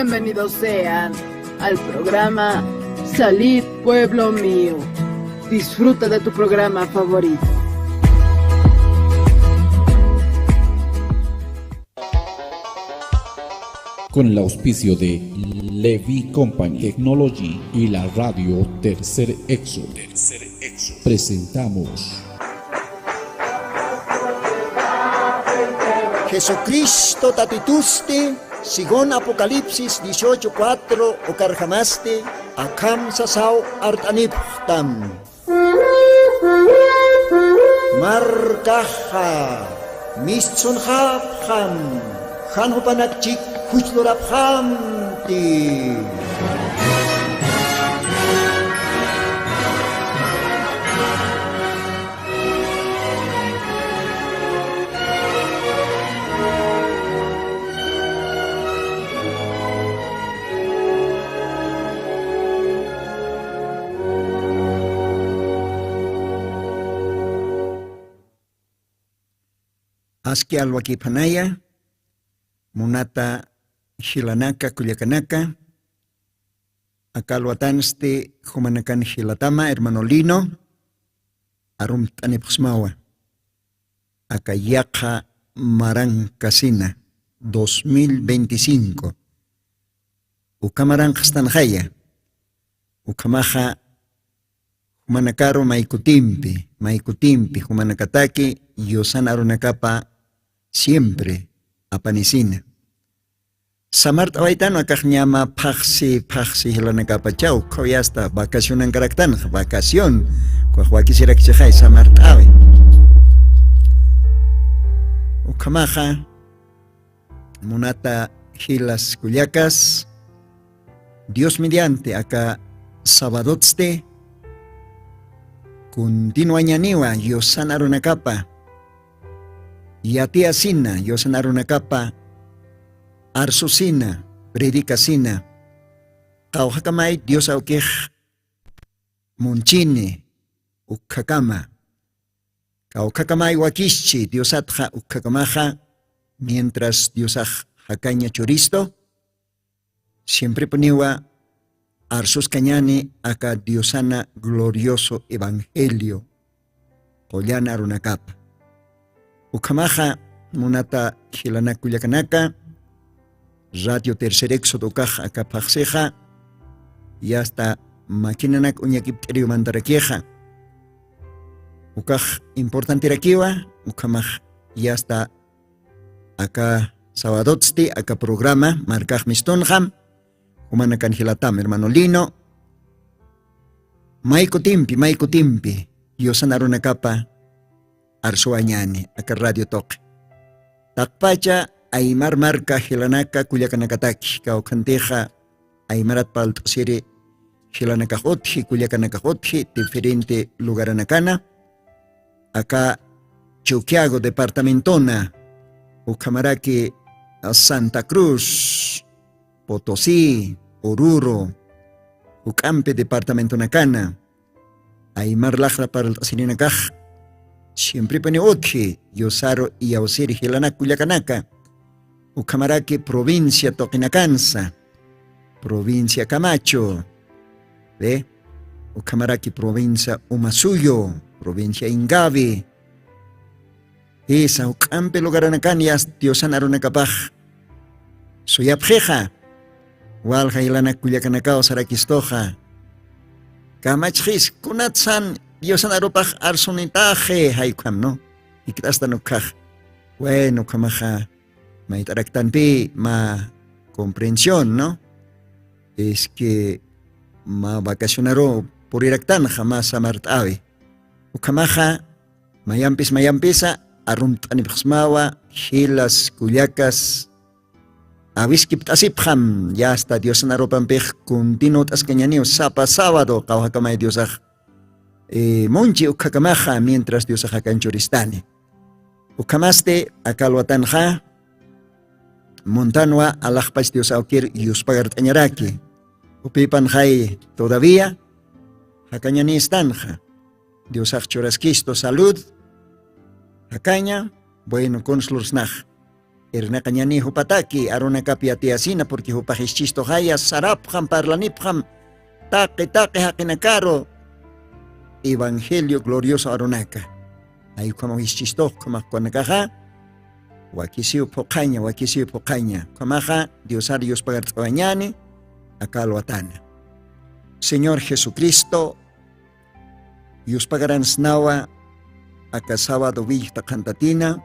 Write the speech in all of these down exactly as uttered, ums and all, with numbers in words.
Bienvenidos sean al programa Salid Pueblo Mío. Disfruta de tu programa favorito. Con el auspicio de Levi Company Technology y la radio Tercer Éxodo, presentamos Jesucristo tatitusti, según Apocalipsis dieciocho cuatro, ukarjamasti akham sasaw art'anipxtam. Markaxa mistsunxapxam, jan jupanakchik juchlurapxamti. Aski alwakiphanaya, munata jilanaka, kullakanaka, aka alwatansti jumanakan jilatama, hermano Lino, arumt'anipxsmawa. Aka yaqha marankasina dos mil veinticinco. Uka maranqastanxaya. Ukhamaxa jumanakaru maykutimpi, maykutimpi, jumanakataki yusan arunakapa siempre apanisina. Samart'awaytan akax ñama phaxsi, phaxsi jilanakapachaw, ukhawayasta vacacionankaraktanxa, vacación, ukax wakisirakchixay samart'awi. Ukhamaxa, munata jilas kullakas, Dios mediante aka sabadotsti, continuañaniwa yusan arunakapa, yatiyasina yusan arunakapa, arsusina, predicasina, qawqhakamay Dios awkix munchini, ukkhakama. Kawkhakamay wakischi Diosatxa ukkhakamaxa, mientras Diosax jakaña churistu, siemprepuniwa arsuskañani aka Diosana glorioso evangelio qullan arunakapa. Ukhamaxa munata jilanak kullakanaka, Radio Tercer Éxodo ukax aka phaxsixa, yasta maquinanak uñakipt'iriwmantarakixa. Ukax importantirakiwa, ukhamax yasta aka sabadotsti, aka programa, markax mistunxam, jumanakan jilatam, hermano Lino, maykutimpi, maykutimpi, yusan arunakapa, arsuwañani, aka radio tuqi. Taqpacha aymar marka jilanaka kullakanakataki, kawkhantixa aymarat palt'siri jilanakax utji, kullakanakax utji, diferente lugaranakana, aka Chuquiago departamentona, ukhamaraki Santa Cruz, Potosí, Oruro, juk'ampi departamentonakana, aymar laqra parlt'asirinakax, siemprepuni utji, yusaru iyawsir jilanak kullakanaka, ukhamaraki provincia tuqinakansa, provincia Camacho, ¿ve? Ukhamaraki provincia Umasuyo, provincia Ingavi, jisa, juk'ampi lugaranakan yasta Diosan arunakapax suyapxixa, walja jilanak kullakanakaw sarakistuxa. Kamachxis, kunatsan Diosan arupax arsunitaxi, jaykham, ¿no? Jikt'astan ukkhax. Bueno, ukhamaxa, mayt'araktanpi mä comprensión, ¿no? Es que mä vacacionaru puriraktanxa, mä samart'awi. Ukhamaxa, mayampis mayampisa arumt'anipxsmawa, jilas kullakas, awiskipt'asipxam, yasta Diosan arupampix continuat'askañaniw sapa sábado, qawqhakamay Diosax, eh, munchi ukkhakamaxa, mientras Diosax jakañ churistani. Ukhamasti aka alwatanxa, muntanwa alaxpach Dios awkir yuspagart'añaraki. Upipanxay todavía jakañanistanxa. Diosax churaskistu salud, jakaña, bueno, kuns lursnax. Irnaqañani jupataki arunakap yatiyasina, porque jupax ischistuxaya sarapxam parlanipxam taqi taqi jaqinakaru evangelio glorioso arunaka. Jaykhamaw ischistux khamaxkunakaxa wakisiw phuqhaña, wakisiw phuqhaña khamaxa. Diosar yuspagart'awañani aka alwatana. Señor Jesucristo, yuspagaransnawa aka sábado willkta qhantatina.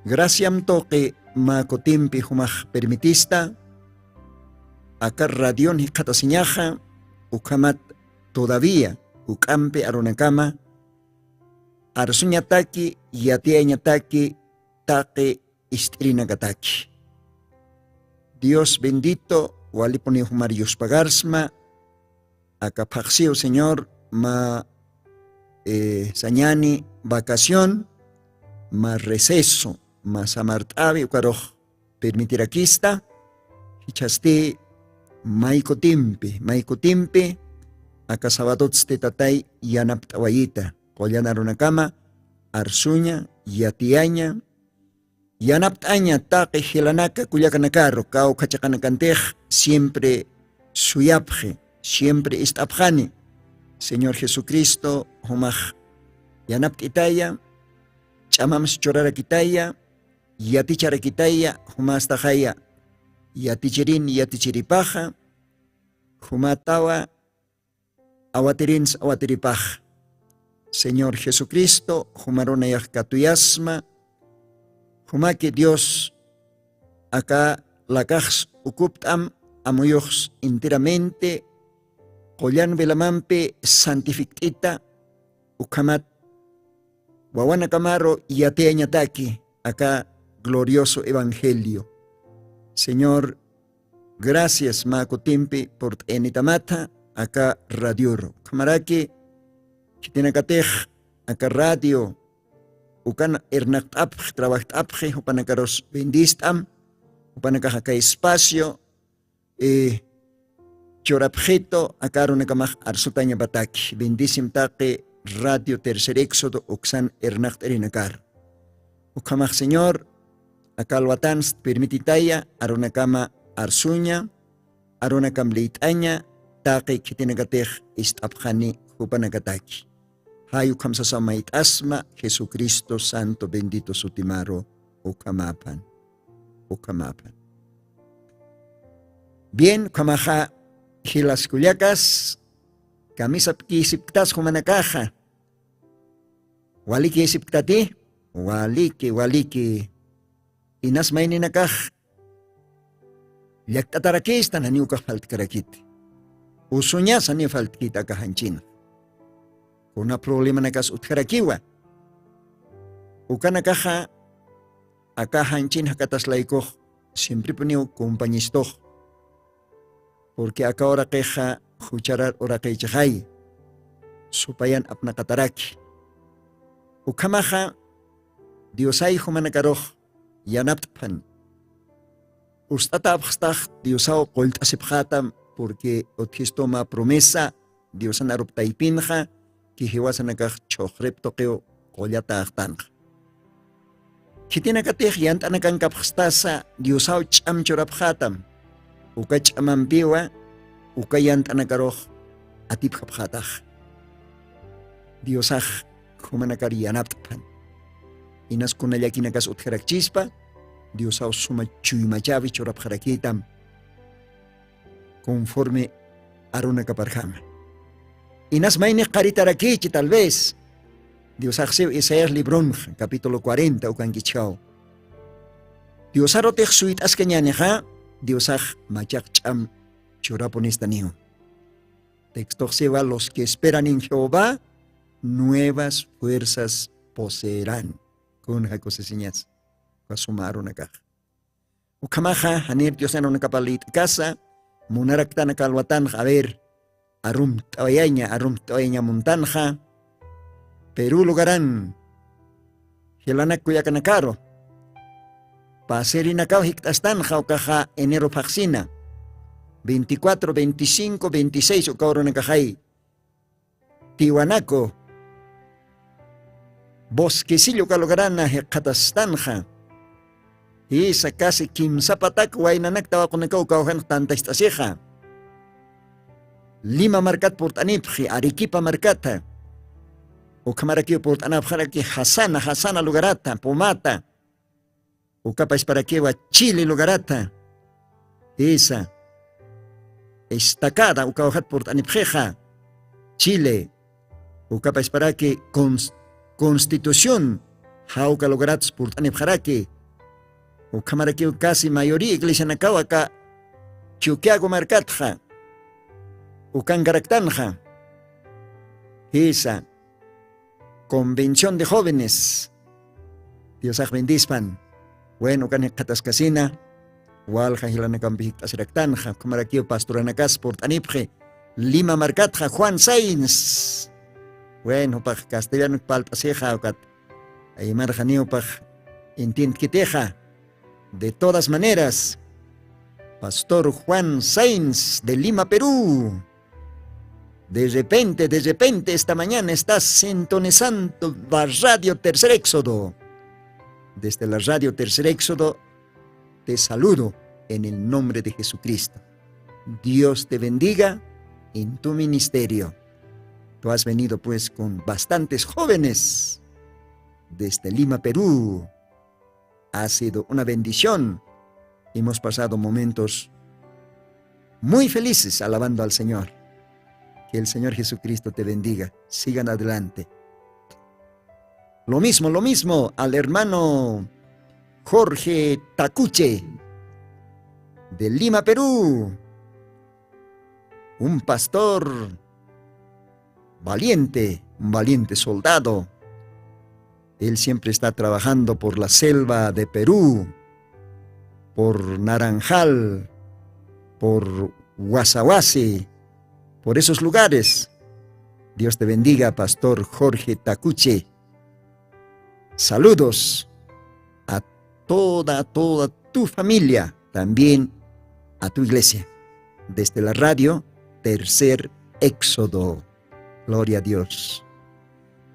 Graciam tuqi mä kutimpi jumax permitista aka radion jikxatasiñaxa. Ukhamat todavía juk'ampi arunakama arsuñataki yatiyañataki taqi ist'irinakataki. Dios bendito, walipuni jumar yuspagarsma. Aka phaxsiw señor mä sañani vacación, mä receso, mä samart'awi ukarux permitirakista. Jichhasti may kutimpi may kutimpi aka sabadotsti tatay yanapt'awayita qullan arunakama arsuña, yatiyaña, yanapt'aña taqi jilanaka kullakanakaru kawkhachaqanakantix siempre suyapxi, siempre ist'apxani. Señor Jesucristo jumax yanapt'itaya, ch'amams churarakitaya, yaticharakitaya, jumastaxaya yatichirin yatichiripaxa, jumatawa awatirins awatiripax. Señor Jesucristo jumaruna yax katuyasma. Jumaki Dios aka lakaxs ukupt'am amuyuxs enteramente qullan velamampi santifikt'ita. Ukhamat wawanakamaru yatiyañataki aka glorioso evangelio. Señor, gracias mä kutimpi purt'ayanitamatha aka radioru. Ukhamaraki khitinakatix aka radio ukan irnaqt'apxi trabajt'apxi jupanakarus bendist'am. Jupanakax aka espacio churapxitu aka arunakamax arsutañapataki bendisim taqi radio tercer éxodo uksan irnaqt'irinakar. Ukhamax señor aka alwatanst permititaya arunakama arsuña, arunakam liyt'aña taqi khitinakatix ist'apxani jupanakataki. Jay ukham sasa mayt'asma jesucristo santo bendito sutimaru. Ukhamapan ukhamapan. Bien ukhamaxa jilaskullakas kamisapkisipktas jumanakaxa. Walikisipktati waliki waliki. Inas mayninakax llakt'atarakistan janiw ukax faltkarakiti. Usuñas janiw faltkit aka janchina kuna problemanakas utjarakiwa. Ukanakaxa aka janchin jakataslaykux simpripuniw kumpañistux. Purqui aka uraqixa jucharar uraqichaxay supayan apnaqataraki. Ukhamaxa diosay jumanakarux yanapt'phan. Ust'ata apxstax diosaw qullt'asipxatam purqui utjistuma promesa diosan arup taypinxa kijiwasanakax chhuxrip tuqiw qullataxtanxa. Khitinakatix yant'anakankapxstasa diosaw ch'am churapxatam. Uka ch'amampiwa uka yant'anakarux atipkapxatax. Diosax jumanakar yanapt'phan. Inas kuna llakinakas utjarakchispa diosaw suma chuymachawi churapxarakitam. Conforme arunakaparjama. Inas maynix qaritarakichi tal vez diosaxsiw isaías libronxa capítulo cuarenta ukankichjaw. Diosarutix suyt'askañanixa diosax machaq ch'am churapunistaniw. Textoxsiwa los que esperan en jehová nuevas fuerzas poseerán. Kunja kusisiñas kasuma arunakax. Ukhamaxa janir diosan runakapalït'kasa munaraktanaka alwatanxa aver arumt'awayaña arumt'awayaña muntanxa. Peru lugaran jilanak kullakanakaru pasirinakaw jikt'astanxa ukaxa enero phaqsina veinticuatro veinticinco veintiséis uka urunakaxay tiwanaku bosquesillo uka lugarana jikxatastanxa. Jisa, casi kimsa patak waynanak tawaqunakaw kawjanx tantacht'asixa. Lima markat purt'anipxi, Arequipa markata. Ukhamarakiw purt'anapxaraki Jasana, Jasana lugarata, Pumata. Ukapachparakiwa Chile lugarata. Jisa, Estacada, ukawajat purt'anipxixa, Chile. Ukapachparaki Cons-, Constitución, jawka lugaratas purt'anipxaraki. Ukhamarakiw casi mayoría iglesianakawa aka Chuquiago markatxa ukankaraktanxa. Jisa, Convención de Jóvenes. Diosax bendispan. Bueno, ukan jikxataskasina, walja jilanakampi jikxasiraktanxa, ukhamarakiw pastoranakas purt'anipxi Lima markatxa, Juan Sainz. Bueno, jupax castellano palt'asixa, ukat aymarxaniw jupax entiendkitixa. De todas maneras, Pastor Juan Sainz de Lima, Perú. De repente, de repente, esta mañana está sintonizando la radio Tercer Éxodo. Desde la radio Tercer Éxodo, te saludo en el nombre de Jesucristo. Dios te bendiga en tu ministerio. Tú has venido, pues, con bastantes jóvenes desde Lima, Perú. Ha sido una bendición. Hemos pasado momentos muy felices alabando al Señor. Que el Señor Jesucristo te bendiga. Sigan adelante. Lo mismo, lo mismo al hermano Jorge Tacuche, de Lima, Perú. Un pastor valiente, un valiente soldado. Él siempre está trabajando por la selva de Perú, por Naranjal, por Guasaguasi, por esos lugares. Dios te bendiga, Pastor Jorge Tacuche. Saludos a toda, toda tu familia, también a tu iglesia, desde la radio Tercer Éxodo. Gloria a Dios.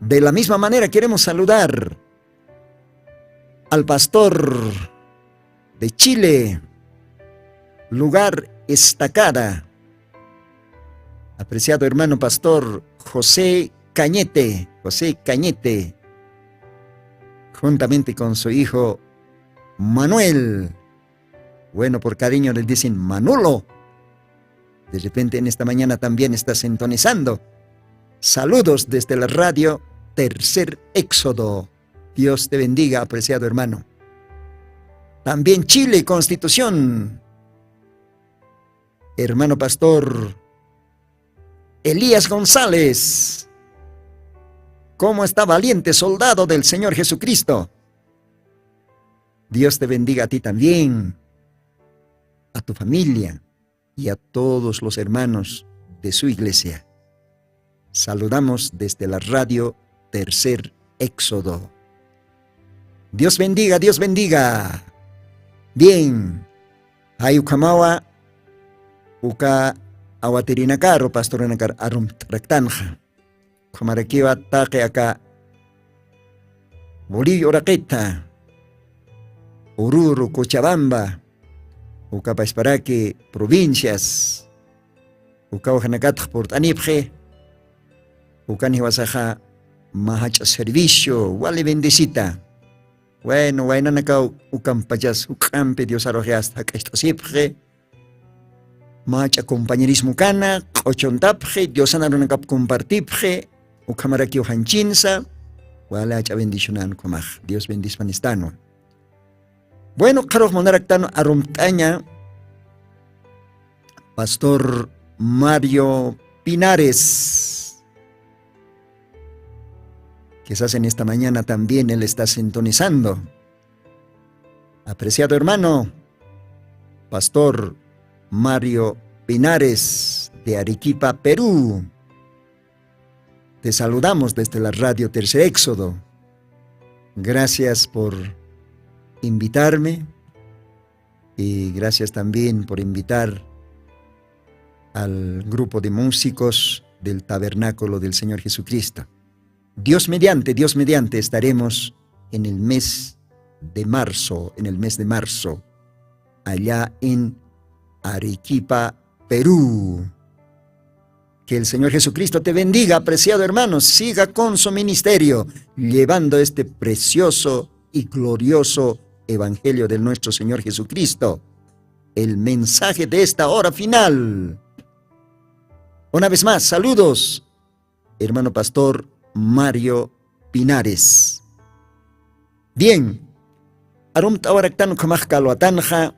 De la misma manera queremos saludar al pastor de Chile, lugar Estacada, apreciado hermano pastor José Cañete, José Cañete, juntamente con su hijo Manuel. Bueno, por cariño le dicen Manolo. De repente en esta mañana también está sintonizando. Saludos desde la radio Tercer Éxodo. Dios te bendiga, apreciado hermano. También Chile, Constitución. Hermano pastor Elías González. ¿Cómo está, valiente soldado del Señor Jesucristo? Dios te bendiga a ti también, a tu familia y a todos los hermanos de su iglesia. Saludamos desde la radio Tercer Éxodo. Dios bendiga, Dios bendiga. Bien. Jay ukhamawa uka awatirinakaru, pastoranakar arumt'araktanxa. Ukhamarakiwa taqi aka Bolivia uraqita, Oruro, Cochabamba, ukapasparaki provincias, ukaw janakatx purt'anipxi, ukan jiwasaxa mä jach'a servicio, wali bendecita. Bueno, waynanakaw ukampachas juk'ampi Diosarux yasta jak'acht'asipxi, mä jach'a compañerismo kana, q'uchuntapxi, Diosan arunakap compartipxi, ukhamarakiw janchinsa, wali jach'a bendicionan ukhamax, Dios bendispan istanwa. Bueno, qharux munaraktan arumt'aña pastor Mario Pinares. Quizás en esta mañana también él está sintonizando. Apreciado hermano, pastor Mario Pinares de Arequipa, Perú. Te saludamos desde la radio Tercer Éxodo. Gracias por invitarme y gracias también por invitar al grupo de músicos del Tabernáculo del Señor Jesucristo. Dios mediante, Dios mediante, estaremos en el mes de marzo, en el mes de marzo, allá en Arequipa, Perú. Que el Señor Jesucristo te bendiga, apreciado hermano. Siga con su ministerio, llevando este precioso y glorioso evangelio de nuestro Señor Jesucristo. El mensaje de esta hora final. Una vez más, saludos, hermano pastor Mario Pinares. Bien, arumt'awaraktan ukhamax kalwatanxa,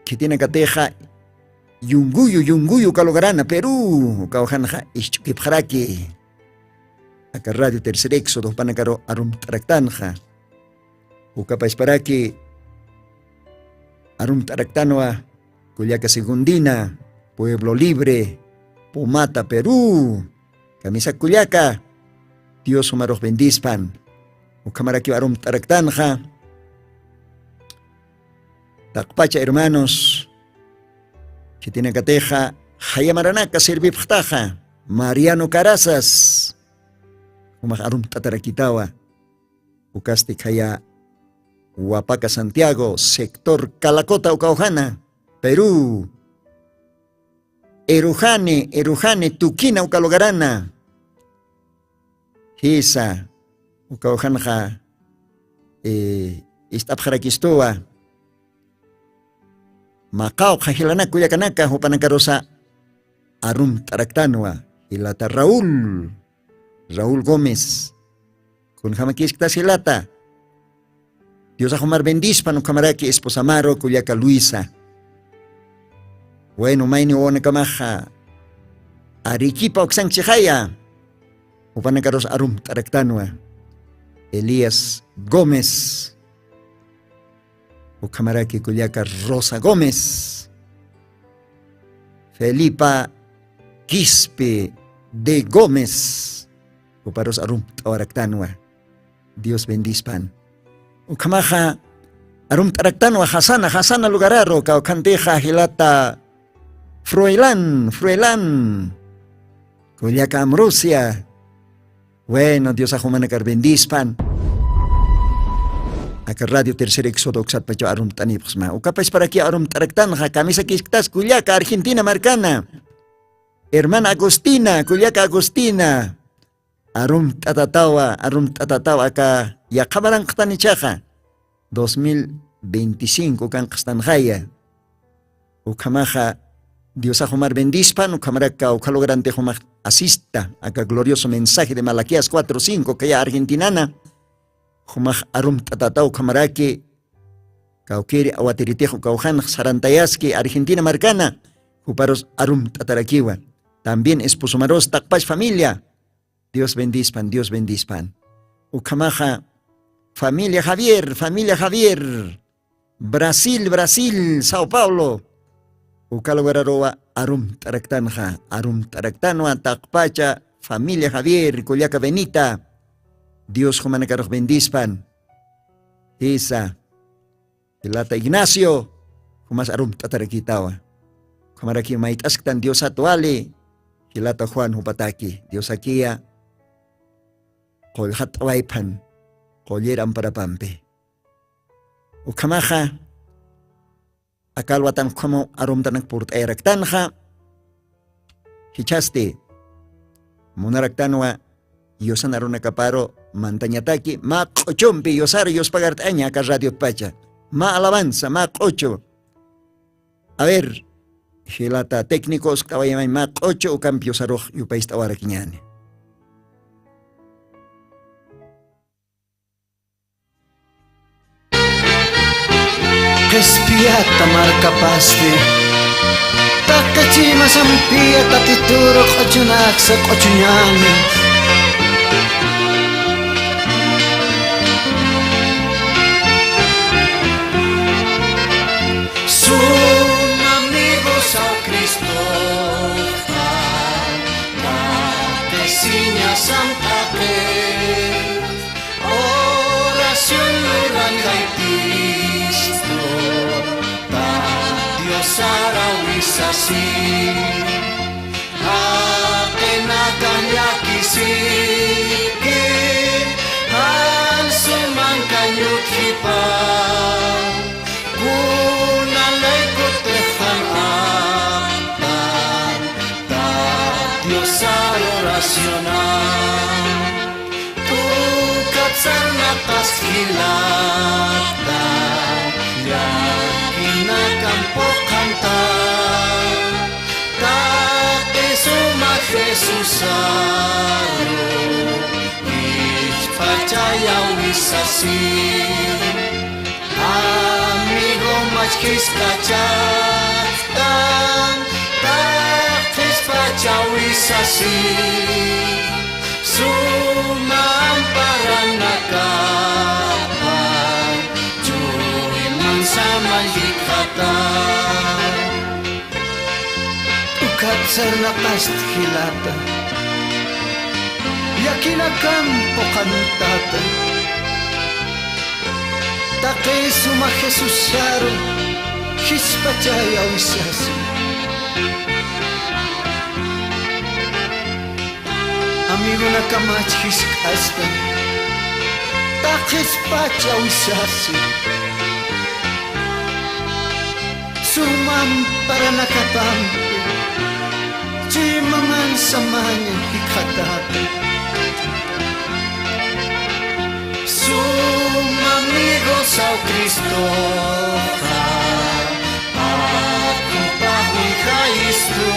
khitinakatixa yunguyu, yunguyu kalugarana, Perú, kawjanxa isch'ukipxaraki. Aka Radio Tercer Éxodo, jupanakaru arumt'araktanxa. Ukapasparaki arumt'araktanwa, kullaka Segundina, Pueblo Libre, Pumata, Perú. Kamisa kullaka, Dios jumarux bendispan. Ukhamarakiw arumt'araktanxa. Taqpacha hermanos, khitinakatixa, jayamaranaka servipxtaxa, Mariano Carazas, jumax arumt'atarakitawa. Ukasti khaya Huapaca Santiago, sector Calacota, ukawjana, Perú. Erujani, Erujani, Tukina, ukalugarana. Jisa, ukawjanxa, eh, ist'apxarakistuwa. Maqawqa jilanak kullakanaka, jupanakarusa arumt'araktanwa, jilata Raúl, Raúl Gómez. Kunjamakisktas jilata. Diosax jumar bendispan, ukhamaraki esposamaru, kullaka Luisa. Bueno, mayni wawanakamaxa Arequipa uksanchixaya. Jupanakarus arumt'araktanwa. Elías Gómez. Ukhamaraki kullaka Rosa Gómez, Felipa Quispe de Gómez, juparus arumt'awaraktanwa. Dios bendispan. Ukhamaxa arumt'araktanwa jasana, jasana lugararu, kawkhantixa jilata Fruelan, Fruelan, kullaka Amrusia. Bueno, Diosax jumanakar bendispan. Aka Radio Tercer Éxodo uksatpachaw arumt'anipxsma. Ukapasparaki arumt'araktanxa, kamisakisktas kullaka Argentina markana. Hermana Agustina, kullaka Agustina. Arumt'atatawa, arumt'atatawa aka yaqha baranqtan ichaxa. Dos mil veinticinco kanqastanxaya. Ukhamaxa Diosax jumar bendispan, ukhamaraki kawkha lugarantix jumax asista aka glorioso mensaje de Malaquías cuatro cinco, kaya Argentinana. Jumax arumt'atata ukhamaraki, kawkiri awatiritix ukawjanx sarantayaski Argentina markana, juparus arumt'atarakiwa. También esposomarus taqpach familia. Dios bendispan, Dios bendispan. Ukhamaxa, familia Javier, familia Javier, Brasil, Brasil, Sao Paulo. Uka lugararuwa arumt'araktanxa, arumt'araktanwa taqpacha familia Javier, kullaka Benita. Dios jumanakarux bendispan. Jisa. Jilata Ignacio, jumas arumt'atarakitawa. Ukhamaraki mayt'asktan Diosat wali, jilata Juan jupataki, Diosakiya, qullqat t'awayphan, qullir amparapampi. Ukhamaxa, aka alwatan ukhamaw arumtanak purt'ayaraktanxa, jichhasti, munaraktanwa, yusan arunakaparu mantañataki, mä q'uchumpi yusar yuspagart'aña aka radiotpacha. Mä alabanza, mä q'uchu. A ver, jilata técnico, uskt'awayamay mä q'uchu, ukampi yusarux yupayst'awarakiñäni. Qhispiyata markapasti, taqi ch'ima sampiya Tatituru q'uchunaksa q'uchuñäni. Suma amigo Jesucristo, taqi siña sant'aqi. Oración luran kaypistu, ta Dios arawisasi. Jaqinaka llakisiki, jan sumanka ñutjipa. Sar oracional, ukat sarnaqt'ast jilata, llakinakam phuqhanta, taqi suma Jesusaru, jisk'achayawisasi. Amigo, machkhisk'achastan, taqispacha wisasi. Suma amparanakapan, chuyman saman jikxatan. Ukat sarnaqt'ast jilata, llakinakamp phuqhantata, taqi suma Jesusaru, jispachayawisasi. Amigonakamach jisk'asta, taqispacha wisasi. Suma amparanakapampi, chuyman samaña jikxatata. Suma amigosaw Cristoxa, akhupax wiljayistu.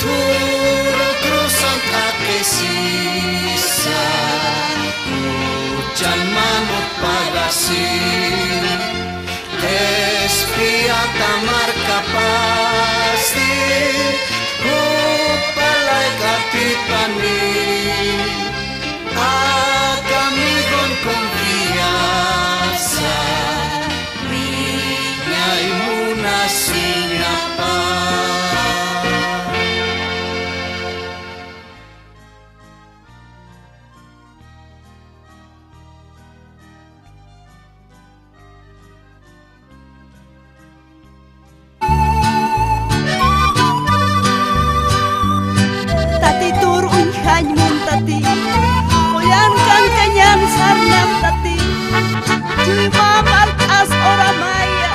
Turu cruzan t'aqhisisa, juchan manut pagasi. Qhispiyata markapasti, jupa layk atipani. Aka amigon confianza, wiñay munasiñapa. Tatitur uñjañ muntati, qullan kankañan sarnaqtati, chuyma mark'as oramaya,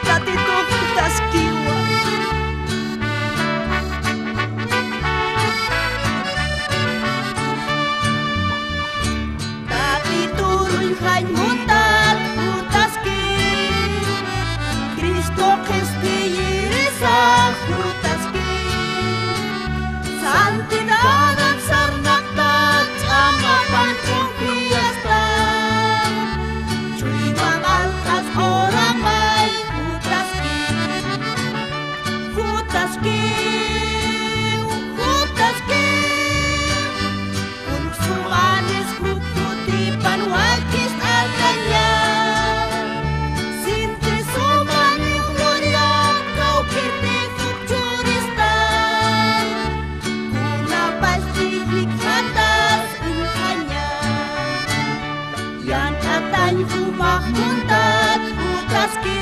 Tatitux jutaskiwa. Tatitur uñjañ muntat jutaski, Cristo qhispiyirisax jutaski. Santidadan sarnaqtat ch'amapan confiastan, chuyma mark'as oramay jutaski. Jutaski, jutaski. Kunsumanis jukutipan wakist'ataña. Sinti sumani gloriat kawkirti jukchurista. Kunapasti jikxatas uñjaña. Llank'atañ jumax muntat jutaski.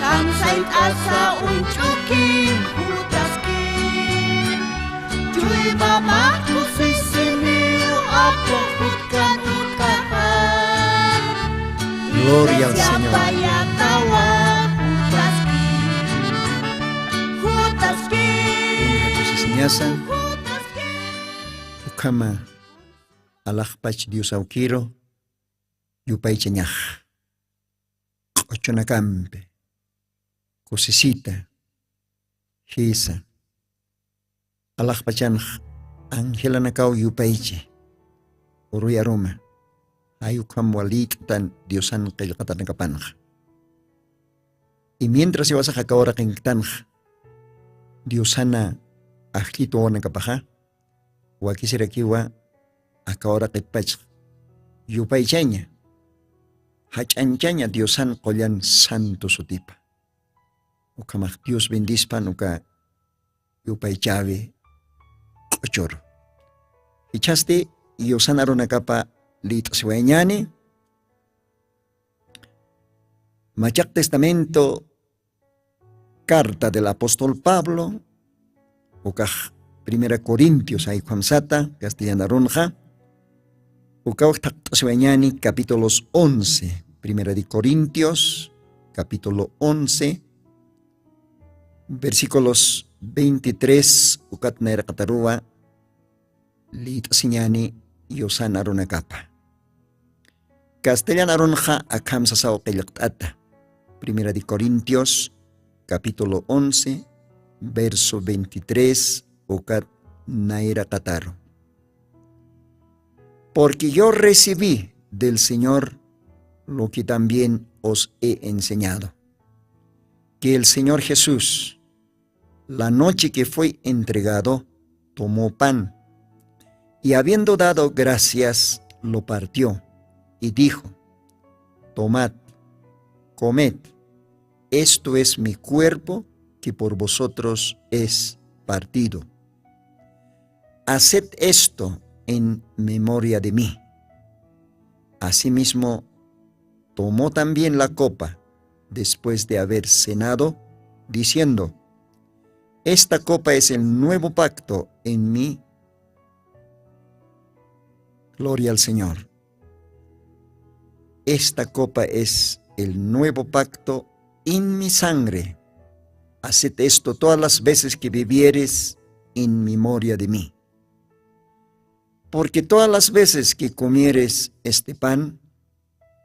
Kamsayt'asa uñch'ukim jutaski. Chuyma mark'as kusisiniw apu jutkan utkaxa. Gloria al Señor. Iglesiapayatawa jutaski. Jutaski. Kusisiñasa. Jutaski. Ukhama alaxpach Dios awkiru, yupaychañax. Q'uchunakampi kusisita, jisa. Alaxpachanx angelanakaw yupaychi, uruy aruma, jay ukham walït'tan Diosan qillqatanakapanxa. Y mientras jiwasax aka uraqinktanxa, Diosana ajllitwa wawanakapaxa, wakisirakiwa aka uraqitpachxa yupaychaña, jach'añchaña Diosan qullan santo sutipa. Ukhamax Dios bendispan uka yupaychäwi q'uchuru. Jichhasti Diosan arunakapa lït'siwayañäni, Machaq Testamento, carta del apóstol Pablo, ukax Primera Corintios, jay ukham sata, castellan arunxa, ukaw thaqt'asiwayañäni capítulos once, Primera de Corintios, capítulo once, versículos veintitrés ukat nayraqataruwa liyt'asiñani yusan arunakapa. Castellan arunxa akham sasaw qillqt'ata. Primera de Corintios, capítulo once, verso veintitrés, ukat nayraqataru. Porque yo recibí del Señor lo que también os he enseñado, que el Señor Jesús, la noche que fue entregado, tomó pan, y habiendo dado gracias, lo partió, y dijo: "Tomad, comed, esto es mi cuerpo que por vosotros es partido. Haced esto en memoria de mí". Asimismo, tomó también la copa después de haber cenado, diciendo: "Esta copa es el nuevo pacto en mí". Gloria al Señor. Esta copa es el nuevo pacto en mi sangre. Haced esto todas las veces que bebieres en memoria de mí. Porque todas las veces que comieres este pan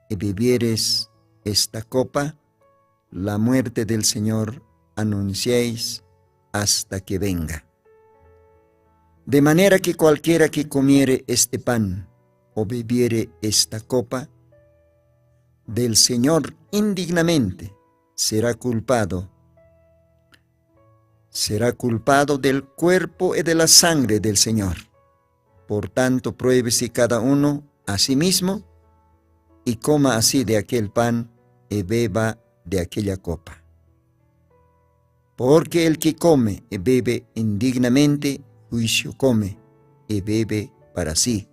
y bebieres esta copa, la muerte del Señor anunciáis hasta que venga. De manera que cualquiera que comiere este pan o bebiere esta copa del Señor indignamente, será culpado, será culpado del cuerpo y de la sangre del Señor. Por tanto, pruébese cada uno a sí mismo, y coma así de aquel pan y beba de aquella copa. Porque el que come y bebe indignamente, juicio come y bebe para sí,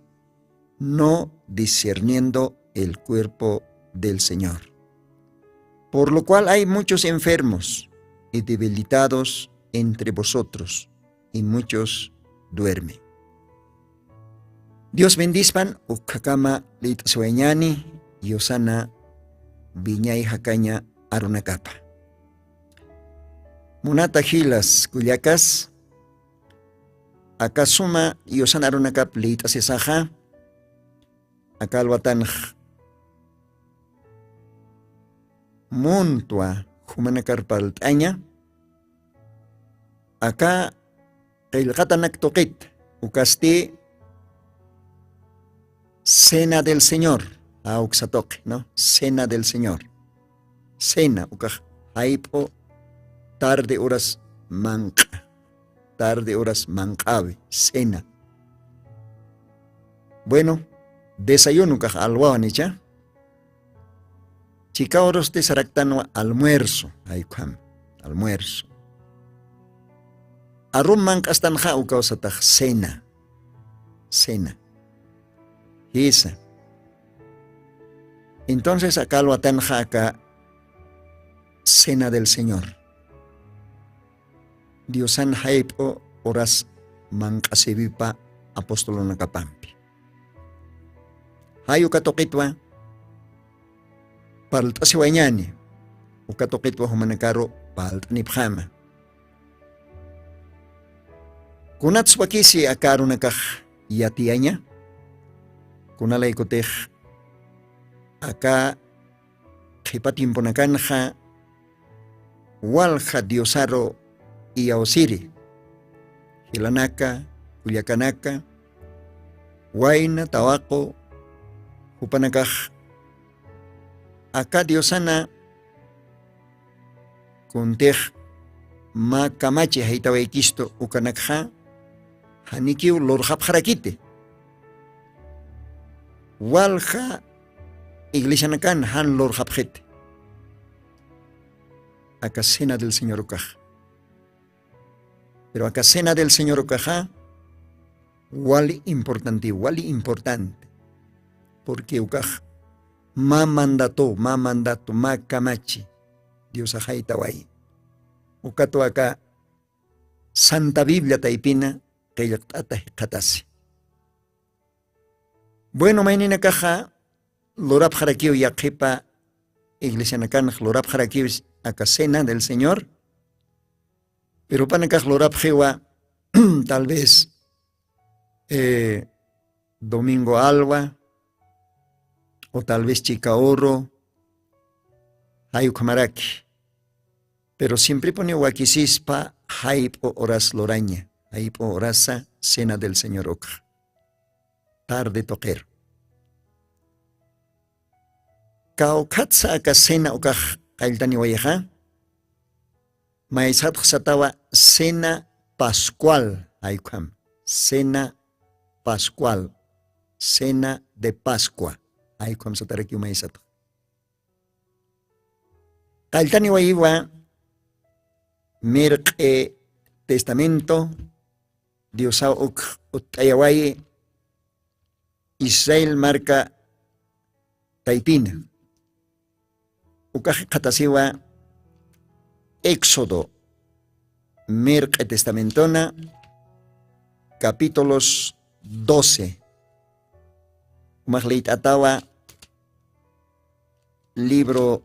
no discerniendo el cuerpo del Señor. Por lo cual hay muchos enfermos y debilitados entre vosotros, y muchos duermen. Dios bendispan, ukhakama liyt'asiwayañani, yusana wiñay jakaña arunakapa. Munata jilas kullakas, aka suma yusan arunakap liyt'asisaxa, aka alwatanx muntwa jumanakar parlt'aña, aka qillqatanak tuqit, ukasti Cena del Señor, a uksa tuqi, ¿no? Cena del Señor. Cena, ukax jayp'u tarde horas manq'a, tarde horas manq'awi, cena. Bueno, desayuno ukax alwawan icha. Chika horarusti saraktanwa almuerzo, jaykham, almuerzo. Arum manq'astanxa ukaw satax cena, cena. Jisa. Entonces aka alwatanxa aka Cena del Señor. Diosan jayp'u horas manq'asiwipa apostolunakapampi. Jay uka tuqitwa parlt'asiwayañani, uka tuqitwa jumanakaru parlt'anipxama. Kunatsa wakisi aka arunakax yatiyaña, kunalaykutix aka qhipa tiemponakanxa walja Diosaru iyawsiri, jilanaka, kullakanaka, wayna, tawaqu, jupanakax aka Diosana kuntix mä kamachi jaytawaykistu ukanakxa, janikiw lurxapxarakiti. Walja iglesianakan jan lurxapxiti aka Cena del Señor ukax. Pero aka Cena del Señor ukaxa wali importante, wali importante. Porque ukax mä mandato, mä mandato, mä kamachi Diosax jaytawayi. Ukatwa aka Santa Biblia taypina qillqt'ata jikxatasi. Bueno, mayninakaxa lurapxarakiw yaqhipa iglesianakanx lurapxarakiw aka Cena del Señor. Pero panakax lurapxiwa tal vez eh, domingo alwa o tal vez chika oro jayukhamaraki. Pero siemprepuni wakisispa jayp'u horas luraña. Jayp'u horasa cena del señor ukxa tarde tuqiru. Kawkhatsa aka cena ukax qalltaniwayixa. Maysatxsatawa cena pascual jaykham. Cena pascual, cena de pascua jaykham satarakiw maysatx. Qalltaniwayiwa mirq'i testamento diosaw uk utt'ayawayi israel marka taypina. Ukaxi qhatasiwa éxodo mirq'i testamentona capítulos doce. Umax liyt'atawa libro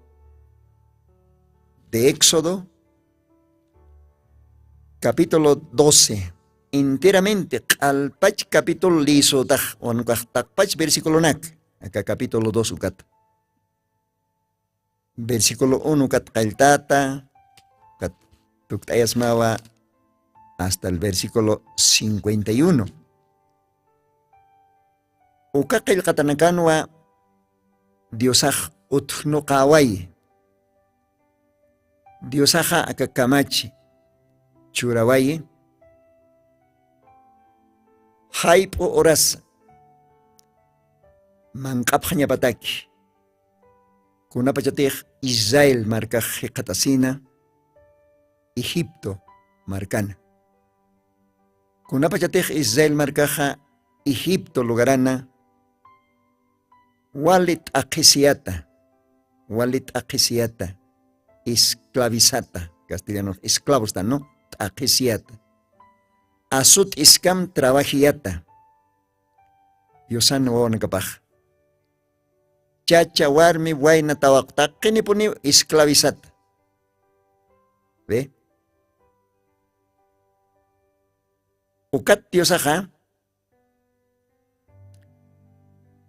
de éxodo capítulo doce. Enteramente q'alpach capítulo lisotax wanukax taqpach versiculonak. Aka capítulo dos ukat versículo uno kat qalltata kat tukt'ayasmawa hasta el versículo cincuenta y uno. Uka qillqatanakanwa diosax utjnuqäwayi. Diosaxa aka kamachi churawayi jayp'u urasa manq'apxañapataki kunapachatix israel markax jikxatasina egipto markana. Kunapachatix israel markaxa egipto lugarana wali t'aqhisiyata wali t'aqhisiyata esclavizata castellanox esclavostan no t'aqhisiyata asut'iskam trabajiyata. Yusan wawanakapax chacha warmi wayna tawaqtaqinipuniw esclavizata. Ve ukat diosaxa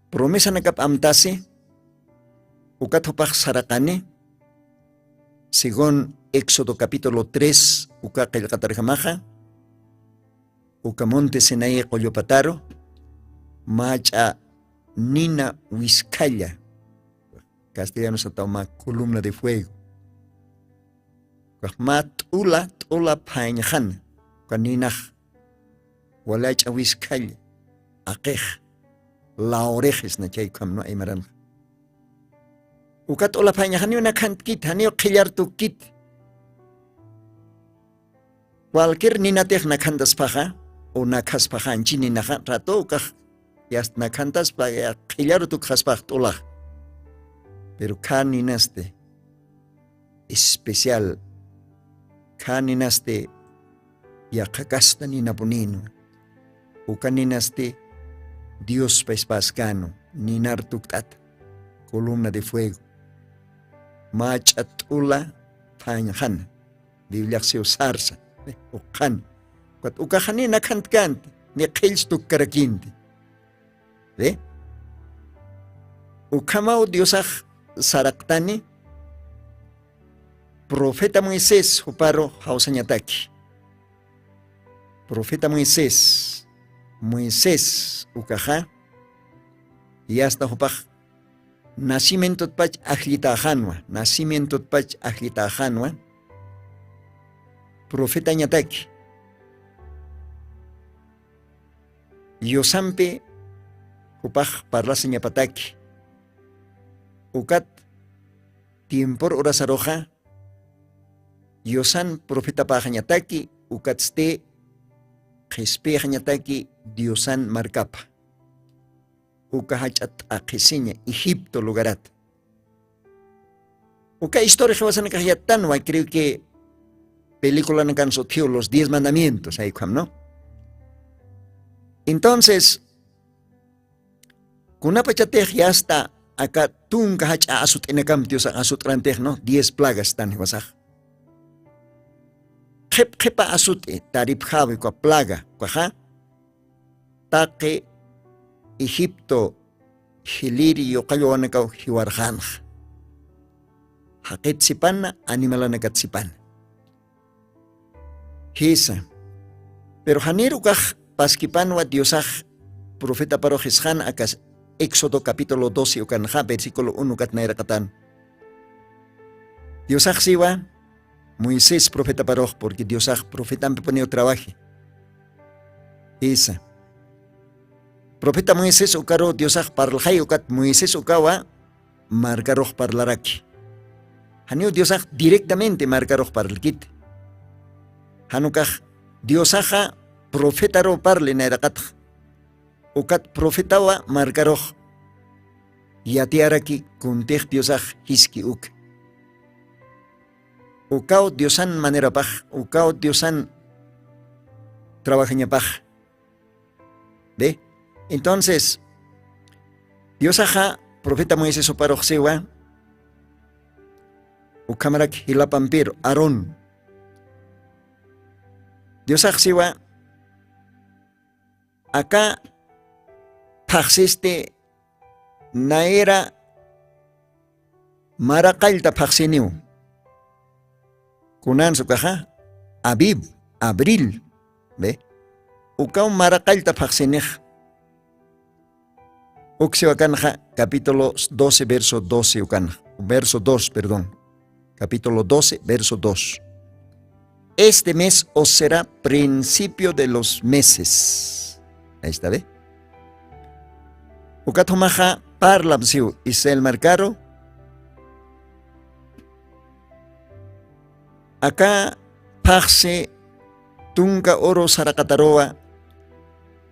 promesanakap amtasi ukat jupax saraqani según éxodo capítulo tres uka qillqatarjamaxa uka monte sinaí qullupataru mach'a nina wiskhalla castellano sataw mä columna de fuego. Mä t'ula t'ula phañxana uka ninax walach'a wiskhalla aqix lawrixisna chaykham no aymaranxa. Uka t'ula phañxaniw nakhantkit janiw qhillartukit. Cualquier ninatix nakhantaspaxa o nakhaspaxa anchi ninaxa rato ukax yast nakhantaspa qhillaru tukxaspax t'ulax. Pero kha ninasti especial kha ninasti yaqhakasta ninapuninu. Uka ninasti diospa espaskänu ninar tukt'ata columna de fuego mach'a t'ula phañxana bibliaxsiw sarsa uqxani. Ukat ukaxani nakhantkänti ni qhillch tukkarakinti. Ve ukhamaw diosax saraqtani profeta moisés juparu jawsañataki. Profeta moisés moisés ukaxa yasta jupax nacimientotpach ajllitaxanwa nacimientotpach ajllitaxanwa profetañataki. Yusampi jupax parlasañapataki ukat tiempor urasaruxa yusan profetapaxañataki ukatsti qhispixañataki diosan markapa uka jach'a t'aqhisiña egipto lugarata. Uka historia jiwasanakax yattanwa creo que peliculanakan sutjiw los diez mandamientos jaykham no. Entonces kunapachatix yasta aka tunka jach'a asut'inakam diosax asut'rantix no diez plagas tan jiwasax. qhip qhipa asut'i taripjawi uka plaga ukaxa taqi egipto jiliri yuqalluwanakaw jiwarxanxa. Jaqitsipana animalanakatsipana. Jisa. Pero janirukax paskipanwa diosax profetaparux jisxan akas éxodo capítulo doce ukanxa versículo uno katnayraqatan. Diosax siwa moisés profetaparux purki diosax profetampipuniw trawaji. Jisa. Profeta moisés ukaru diosax parlxay ukat moisés ukawa markarux parlaraki. Janiw diosax directamente markarux parlkiti. Janukax diosaxa profetaru parli nayraqatx ukat profetawa markarux yatiyaraki kuntix diosax jiski uka. Ukaw diosan manerapax ukaw diosan trabajañapax. Be. Entonces diosaxa profeta moisés uparuxsiwa ukhamarak jilapampiru aarón. Diosaxsiwa aka phaxsisti nayra maraqallta phaxsiniw. Kunansukaxa abib abril. Be. Ukaw maraqallta phaxsinix. Uksiwakanxa capítulo doce verso doce ukanxa verso dos perdón. Capítulo doce verso dos. Este mes os será principio de los meses. Ahí está ve. Ukathumaxa parlapsiw israel markaru aka phaxsi tunka uru saraqataruwa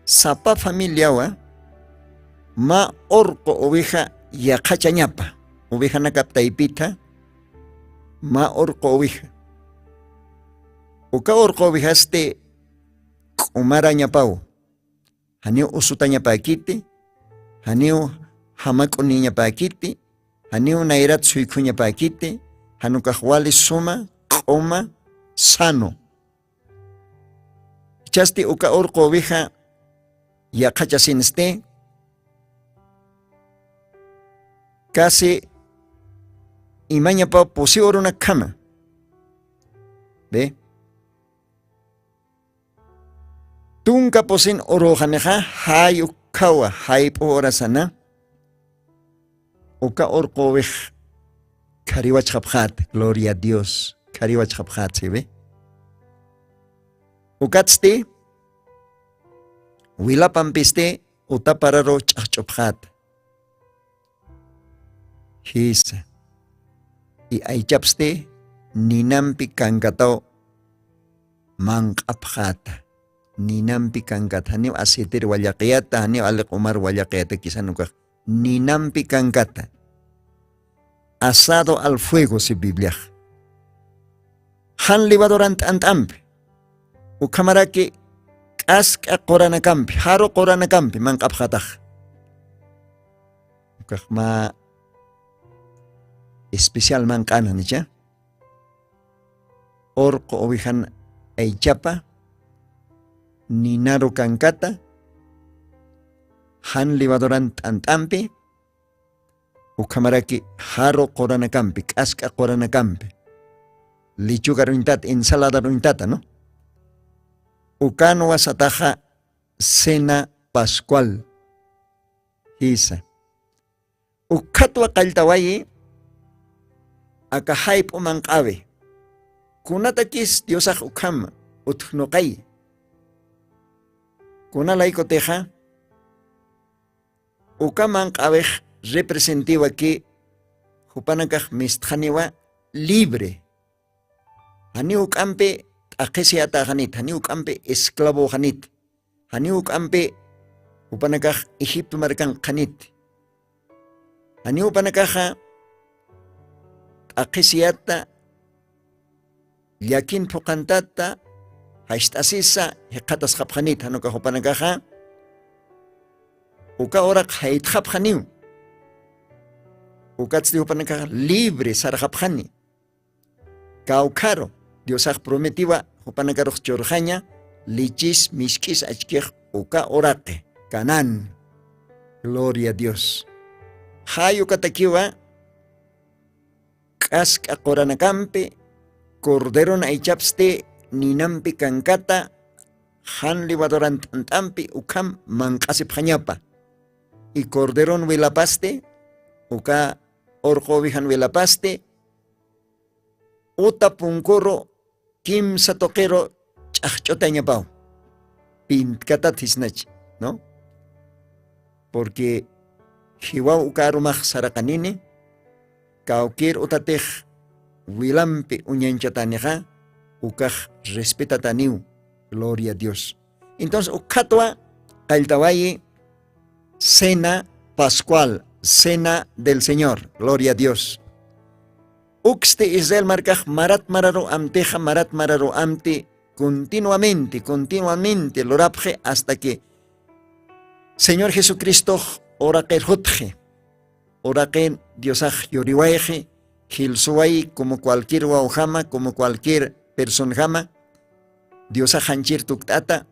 sapa familiawa mä urqu oveja yaqhachañapa ovejanakap taypitha mä urqu oveja. Uka urqu ovejasti k'umarañapaw janiw usutañapäkiti janiw jamak'uniñapäkiti janiw nayrat suykhuñapäkiti janukax wali suma q'uma sano. Ichhasti uka urqu oveja yaqhachasinsti casi imañapaw pusi urunakkhama. Be. Tunka pusin uruxanixa jay ukkhawa jayp'u urasana uka urqüwix khariwachxapxäta gloria a dios. Khariwachxapxäta siwi. Ukatsti wilapampisti utapararu ch'axch'upxäta. Jisa. Y aychapsti ninampi kankataw manq'apxäta. Ninampi kankata janiw asietir wallaqiyata janiw aliq'umar wallaqiyata kisanukax ninampi kankata. Asado al fuego si bibliax jan levaduran t'ant'ampi ukhamaraki k'ask'a quranakampi jaru quranakampi manq'apxatax. Ukaxma especial manq'ana nicha urqu ovejan aychapa ninaru kankata jan levaduran t'ant'ampi ukhamaraki jaru quranakampi k'ask'a quranakampi lichugaruñtata ensaladaruñtata no. Ukanwa sataxa cena pascual. Jisa. Ukkhatwa qalltawayi aka jayp'u manq'awi kunatakis diosax ukham utjnuqayi. Kunalaykutixa uka manq'awix representiwaki jupanakax mistxaniwa libre. Janiw uk'ampi t'aqhisiyataxanit janiw uk'ampi esclavoxanit janiw uk'ampi jupanakax egipto markan qhanit. Janiw jupanakaxa t'aqhisiyata llakin phuqantata jast'asisa jiqhatasxapxanit janukax jupanakaxa uka uraq jaytxapxaniw. Ukatsti jupanakax libre sarxapxani kawkharu Diosax prometiwa jupanakarux churxaña lichis misk'is achkix uka uraqi kanan. Gloria a Dios. Jay ukatakiwa k'ask'a quranakampi corderona aychapsti ninampi kankata jan livaduran t'ant'ampi ukham manq'asipxañapa. Y corderon wilapasti uka urqu ovejan wilapasti uta punkuru kimsa tuqiru ch'axch'utañapaw. Pintkatat jisnachi, no? Porque jiwaw uka arumax saraqanini kawkir utatix wilampi uñañchatanixa ukax respetataniw. Gloria a Dios. Entonces ukkhatwa qalltawayi cena pascual, cena del señor. Gloria a Dios. Uksti israel markax marat mararu amtixa marat mararu amti continuamente continuamente lurapxi hasta que señor jesucristox uraqir jutxi. Uraqin diosax yuriwayxi jilsuwayi como cualquier wawjama como cualquier personjama diosax janchir tukt'ata.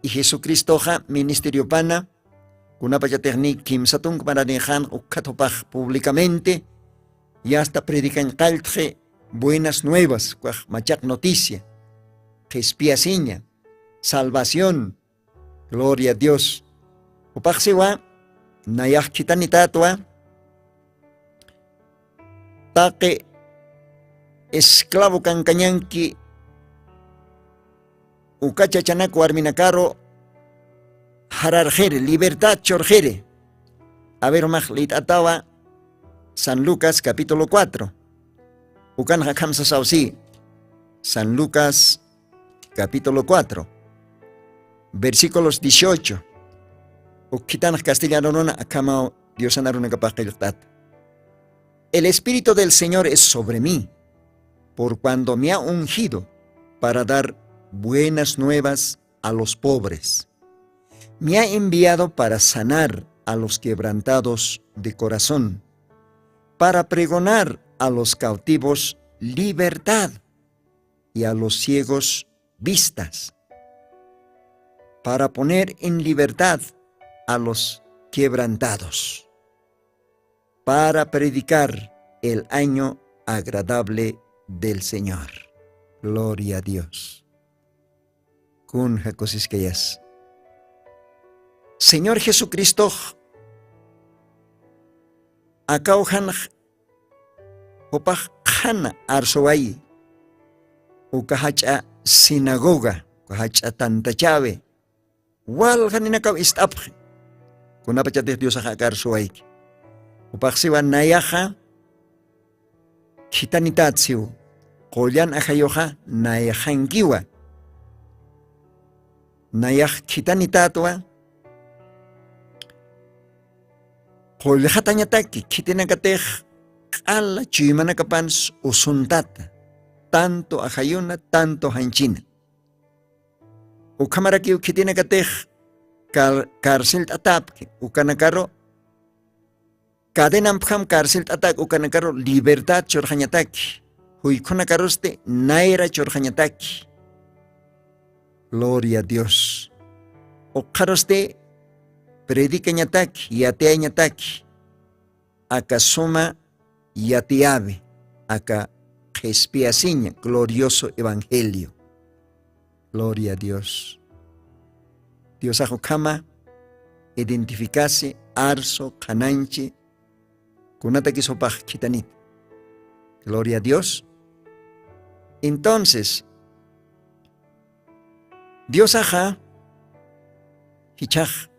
Y jesucristoxa ministeriopana kunapachatixni kimsa tunk maranixan ukkhat jupax publicamente yasta predicañ qalltxi buenas nuevas kwax machaq noticia qhispiyasiña salvación. Gloria a dios. Jupaxsiwa nayax khithanitatwa taqi esclavo kankañanki uka chachanak warminakaru jararxiri libertad churxiri. Aver umax lit'atawa san lucas capítulo cuatro. Ukanxa khamsasawsi san lucas capítulo cuatro versículos dieciocho. Ukhitanx castellanuruna akhamaw diosanarunakapax qillqt'ata. El espíritu del señor es sobre mí por cuando me ha ungido para dar buenas nuevas a los pobres. Me ha enviado para sanar a los quebrantados de corazón, para pregonar a los cautivos libertad y a los ciegos vistas, para poner en libertad a los quebrantados, para predicar el año agradable del señor. Gloria a dios. Kun jakusiskayas señor jesucristox akawjanx jupax qhana arsuwayi uka jach'a sinagoga uka jach'a tantachawi waljaninakaw ist'apxi. Kunapachatix diosax aka arsuwayki jupaxsiwa nayaxa khitanitat siw qullan ajayuxa nayaxankiwa. Nayax khitanitatwa qullxatañataki khitinakatix q'ala chuymanakapans usuntata tanto ajayuna tanto janchina. Ukhamarakiw khitinakatix carcelt'atapki ukanakaru cadenampjam carcelt'atak ukanakaru libertad churxañataki juykhunakarusti nayra churxañataki. Gloria a dios. Ukxarusti predicañataki yatiyañataki aka suma yatiyawi aka qhispiyasiña glorioso evangelio. Gloria a dios. Diosax ukhama identificasi arsu qhananchi kunatakis jupax khitanit. Gloria a dios. Entonces diosaxa jichhax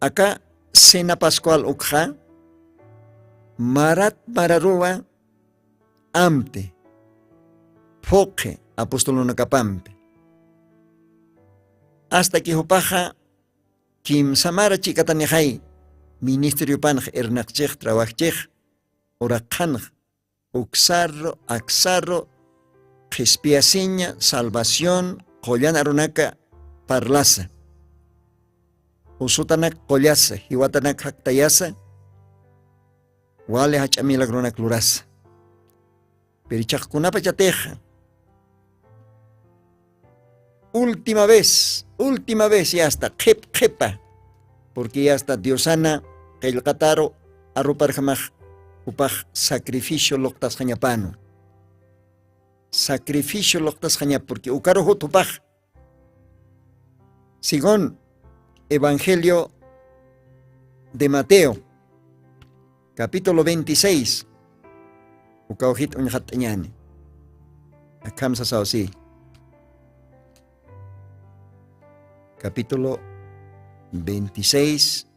aka cena pascual ukxa marat mararuwa amti phuqhi apostolunakapampi. Asta ki jupaxa kimsamara chikatanixay ministeriopanx irnaqchix trabajchix uraqhanx uksarru aksarru qhispiyasiña salvación qullan arunaka parlasa usutanak qullasa jiwatanak jaktayasa wali jach'a milagrunak lurasa. Pero ichax kunapachatix última vez, última vez, ya está qhip qhipa, porque ya está Diosana qillqataru aruparjamax jupax sacrificio luqtasqañapanwa. Sacrificio luqtasqañapa, porque ukaru jut jupax. Según Evangelio de Mateo, capítulo veintiséis, ukawjit uñjat'añani. Akham sasaw si. Capítulo veintiséis,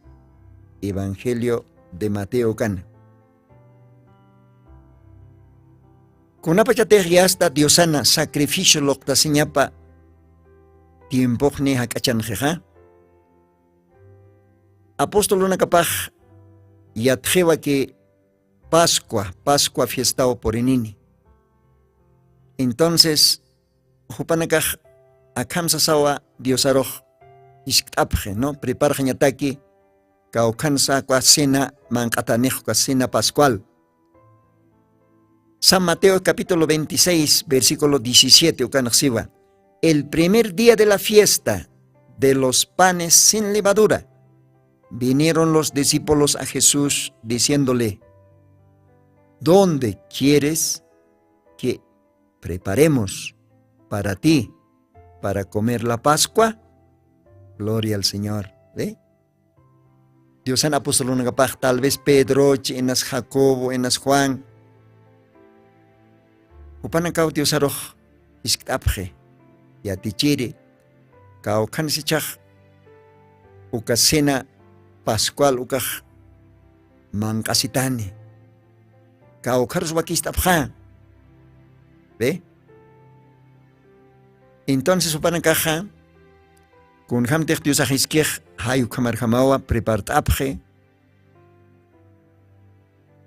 Evangelio de Mateo kan. Kunapachatix ya está Diosana sacrificio luqtasiñapa tiempoxni jak'achanxixa. Apostolunakapax yatxiwa que Pascua, Pascua fiestaw purinini. Entonces, jupanakax akham sasawa Diosarux jiskt'apxi, ¿no? Preparxañataki kawkhansa uka cena manq'atanix, uka cena pascual. San Mateo capítulo veintiséis, versículo diecisiete, ukanx siwa: El primer día de la fiesta de los panes sin levadura, vinieron los discípulos a Jesús diciéndole: ¿Dónde quieres que preparemos para ti, para comer la Pascua? Gloria al Señor. ¿Ve? Diosan apostolunakapax, tal vez Pedrochi, inas Jacobo, inas Juan, jupanakaw Diosarux jiskt'apxi, yatichiri, kawkhansa ichax uka cena pascual ukax manq'asitani. Kawkharus wakist'apxä. ¿Ve? Entonces jupanakaxa, kunjämtix Diosax jiskix, jay ukhamarjamawa prepart'apxi.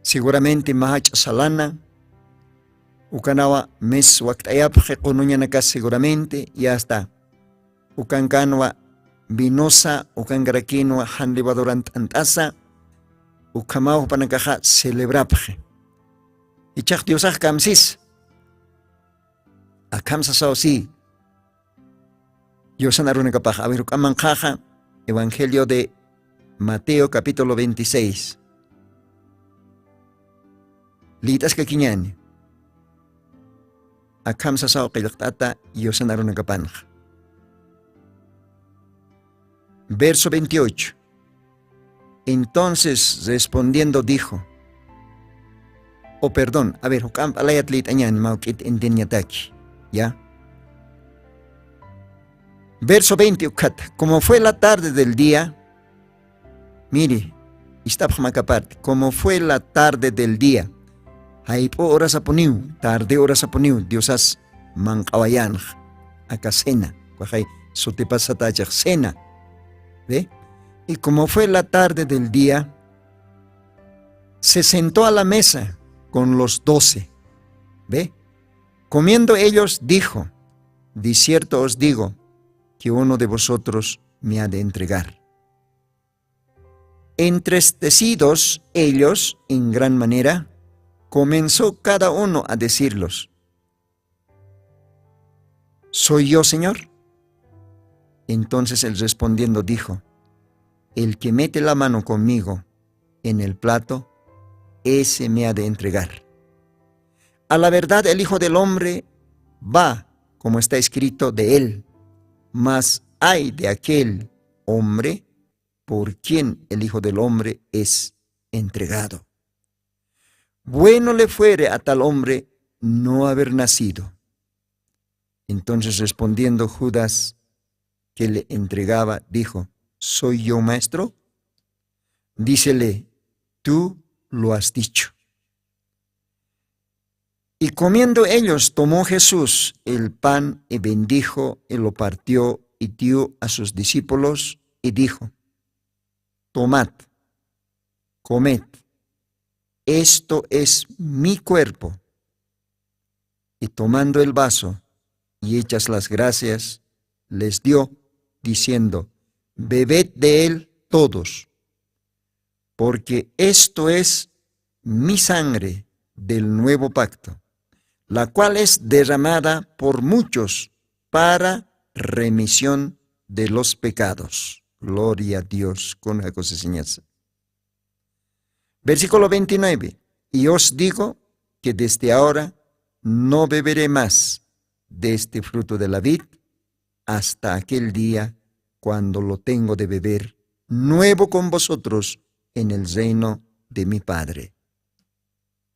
Seguramente mä jach'a salana, ukanawa mes wakt'ayapxi qunuñanakas seguramente, y hasta ukankanwa vinosa, ukankarakinwa jan levaduran t'ant'asa, ukhamaw jupanakaxa celebrapxi. Ichax Diosax kamsis. Akham sasaw si. Diosan arunakapax, a ver, juk'amanqhaxa, Evangelio de Mateo, capítulo veintiséis. Liyt'askakiñäni. Akham sasaw qillqt'ata Diosan arunakapanxa. Verso veintiocho. Entonces, respondiendo, dijo, o perdón, a ver, juk'amp alayat liyt'añäni, mä juk'it entiendiñataki, ¿ya? Verso veinte, ukat, como fue la tarde del día, mire, ist'apxam aka parte, como fue la tarde del día, jayp'u horasapuniw, tarde horasapuniw, Diosas manq'awayänx, aka cena, ukaxay sutipas satächix cena, ¿ve? Y como fue la tarde del día, se sentó a la mesa con los doce, ¿ve? Comiendo ellos, dijo: De cierto os digo que uno de vosotros me ha de entregar. Entristecidos ellos en gran manera, comenzó cada uno a decirlos: ¿Soy yo, Señor? Entonces él respondiendo dijo: El que mete la mano conmigo en el plato, ese me ha de entregar. A la verdad, el Hijo del Hombre va como está escrito de él, mas ay de aquel hombre por quien el Hijo del Hombre es entregado. Bueno le fuere a tal hombre no haber nacido. Entonces respondiendo Judas, que le entregaba, dijo: ¿Soy yo, maestro? Dícele: Tú lo has dicho. Y comiendo ellos, tomó Jesús el pan y bendijo y lo partió y dio a sus discípulos y dijo: Tomad, comed, esto es mi cuerpo. Y tomando el vaso y hechas las gracias, les dio, diciendo: Bebed de él todos, porque esto es mi sangre del nuevo pacto, la cual es derramada por muchos para remisión de los pecados. Gloria a Dios. Con la cosa señas. Versículo veintinueve. Y os digo que desde ahora no beberé más de este fruto de la vid hasta aquel día cuando lo tengo de beber nuevo con vosotros en el reino de mi Padre.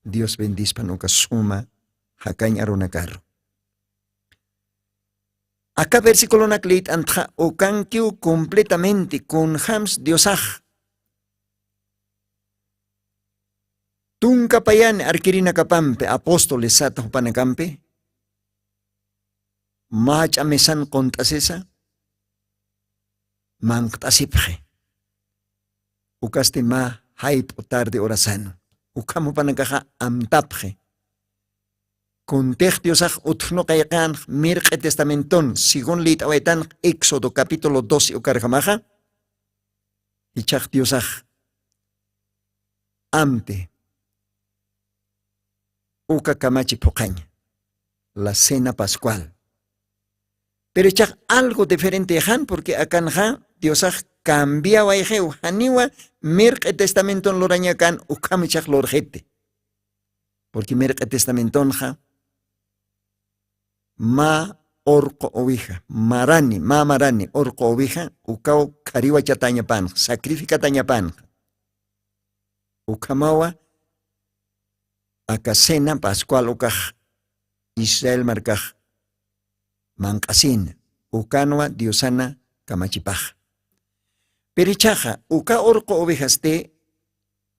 Dios bendispan uka suma jakañ arunakaru. Aka versiculonak liyt'antxa ukankiw completamente kunjams Diosax tunka payani arkirinakapampi apóstoles sata jupanakampi mach'a mesan qunt'asisa manqt'asipxi. Ukasti mä jayp'u tarde horasanu ukham jupanakaxa amtapxi. Kuntix Diosax utjnuqayqanx mirq'i testamenton según liyt'awaytanx éxodo capítulo doce ukarjamaxa. Ichax Diosax amti uka kamachi phuqhaña la cena pascual. Pero ichax algo diferente ixan porque akanxa Diosax cambiawayxiw janiwa mirq'i testamenton lurañakan ukham ichax lurxiti. Porque mirq'i testamentonxa mä urqu uwija marani mä marani urqu uwija ukaw khariwachatañapanxa sacrificatañapanxa. Ukhamawa aka cena pascual ukax israel markax manq'asina ukanwa diosana kamachipaxa. Pirichaxa uka urqu uvijasti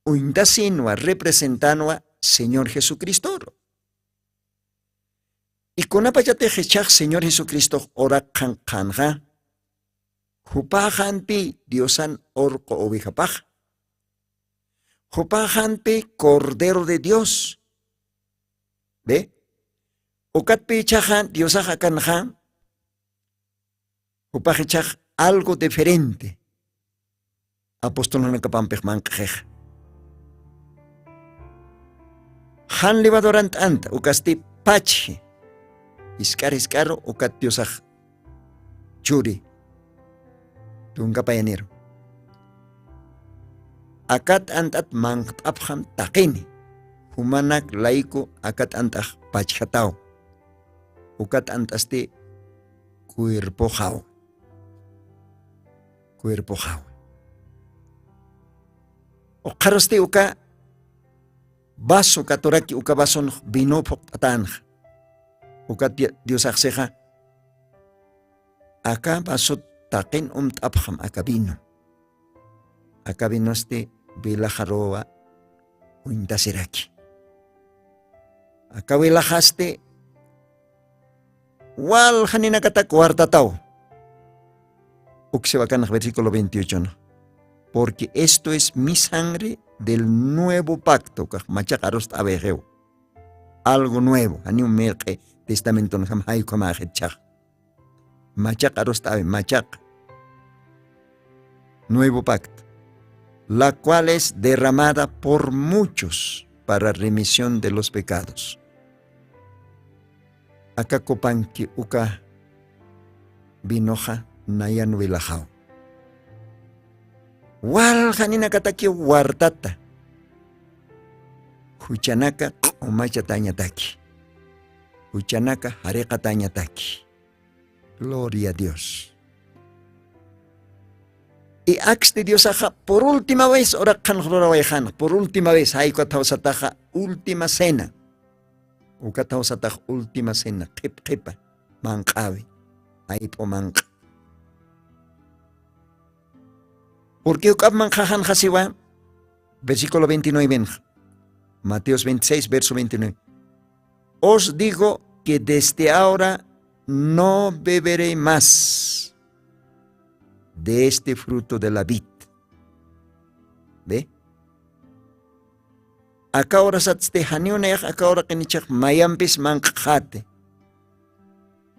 uñtasinwa representanwa señor jesucristoru. Ikunapachatix ichax señor jesucristox uraq qhanqhanxa jupaxanti diosan urqu uvijapax jupaxanti cordero de dios. Be ukatpi ichaxa diosax akanxa jupax ichax algo diferente. Apostolunakapampix manq'xixa jan levadurant'anta ukasti pachji jisk'ar jisk'aru ukat diosax churi tunka payaniru. Aka t'ant'at manqt'apxam taqini jumanak layku aka t'ant'ax pachjataw. Uka t'ant'asti cuerpoxaw cuerpoxaw. Uqharusti uka vaso katuraki uka vasonx vino phuqt'atanxa uka diosaxsixa aka vasot taqin umt'apxam aka vino. Aka vinosti velaxaruwa uñtasiraki aka velaxasti waljaninakatak wartataw. Uksiwakanax versículo veintiochona porque esto es mi sangre del nuevo pacto kax machaq arust'awixiw. Algo nuevo janiw mirq'i testamenton jam jaykhamaxitchax machaq arust'awi machaq nuevo pacto la cual es derramada por muchos para remisión de los pecados. Aka copanki uka vinoxa nayan wilaxaw waljaninakatakiw wartata juchanaka q'umachatañataki juchanaka jariqatañataki. Gloria a dios. Y aksti diosaxa por última vez uraqxanx rurawayxanx por última vez jaykuta jawsataxa última cena. Ukat jawsatax última cena qhip qhipa manq'awi jayp'u manq'a. Porque juk'ap manqhaxanxasiwa versículo veintinuevenxa mateos veintiséis verso veintinueve. Os digo que desde ahora no beberé más de este fruto de la vid. Ve aka urasatsti janiw nayax aka uraqinichax mayampis manq'xati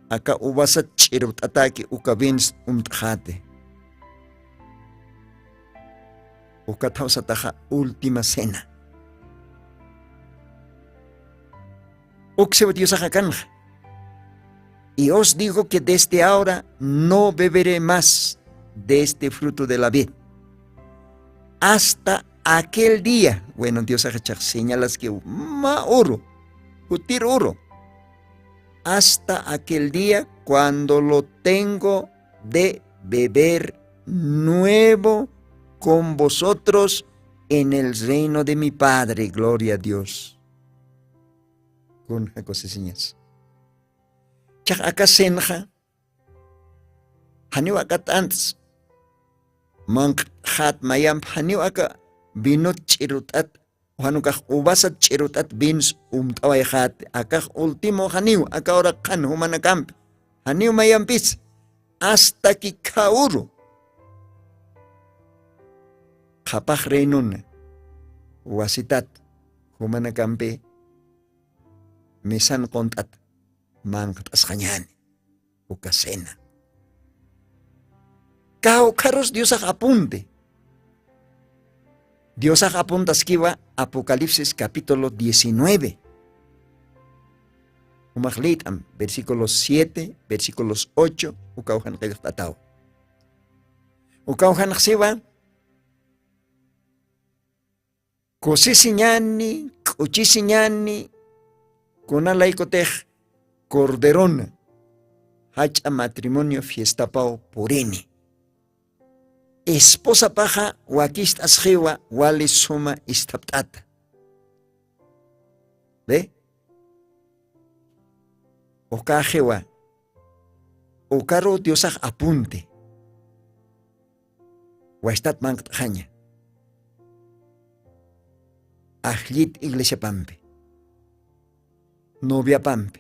aka uvasat ch'irwt'ataki uka vins umt'xati. Ukat jawsataxa última cena. Uksiw diosaxa kanxa. Y os digo que desde ahora no beberé más de este fruto de la vid hasta aquel día. Bueno, diosaxa chax señalaskiw mä uru, jutir uru. Hasta aquel día cuando lo tengo de beber nuevo con vosotros en el reino de mi padre. Gloria a dios. Kun jakusisiñas. Chax aka senxa janiw aka t'antas manq'xat mayamp janiw aka vinot ch'irut'at, janukax uvasat ch'irut'at vinos umt'awayxat. Akax ultimo janiw aka uraqxan jumanakampi janiw mayampis asta kikha uru qhapax reinuna wasitat jumanakampi mesan qunt'at manqt'asxañani. Uka cena kawkharus diosax apunti. Diosax apuntaskiwa apocalipsis capítulo diecinueve. Umax lït'am versículos siete versículos ocho ukawjan qillqt'ataw. Ukawjanxsiwa kusisiñani k'uchisiñani kunalaykutix corderona jach'a matrimonio fiestapaw purini. Esposapaxa wakist'asxiwa wali suma isthapt'ata. Ve ukaxiwa ukaru diosax apunti. Wastat manqt'xaña ajllit iglesiapampi noviapampi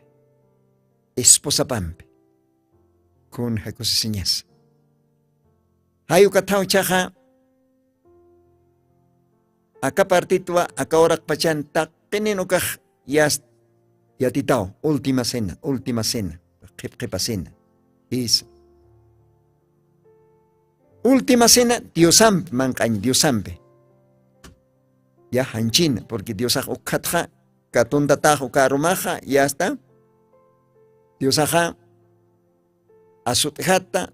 esposapampi kun jakusisiñas. Jay ukathaw chaxa aka partitwa aka uraqpachan taqinin ukax yast yatitaw. Última cena última cena qhipqhipa cena. Is última cena diosampi manq'añ diosampi. Ya janchina porque diosax ukkhatxa katuntatax uka arumaxa yasta diosaxa asut'jata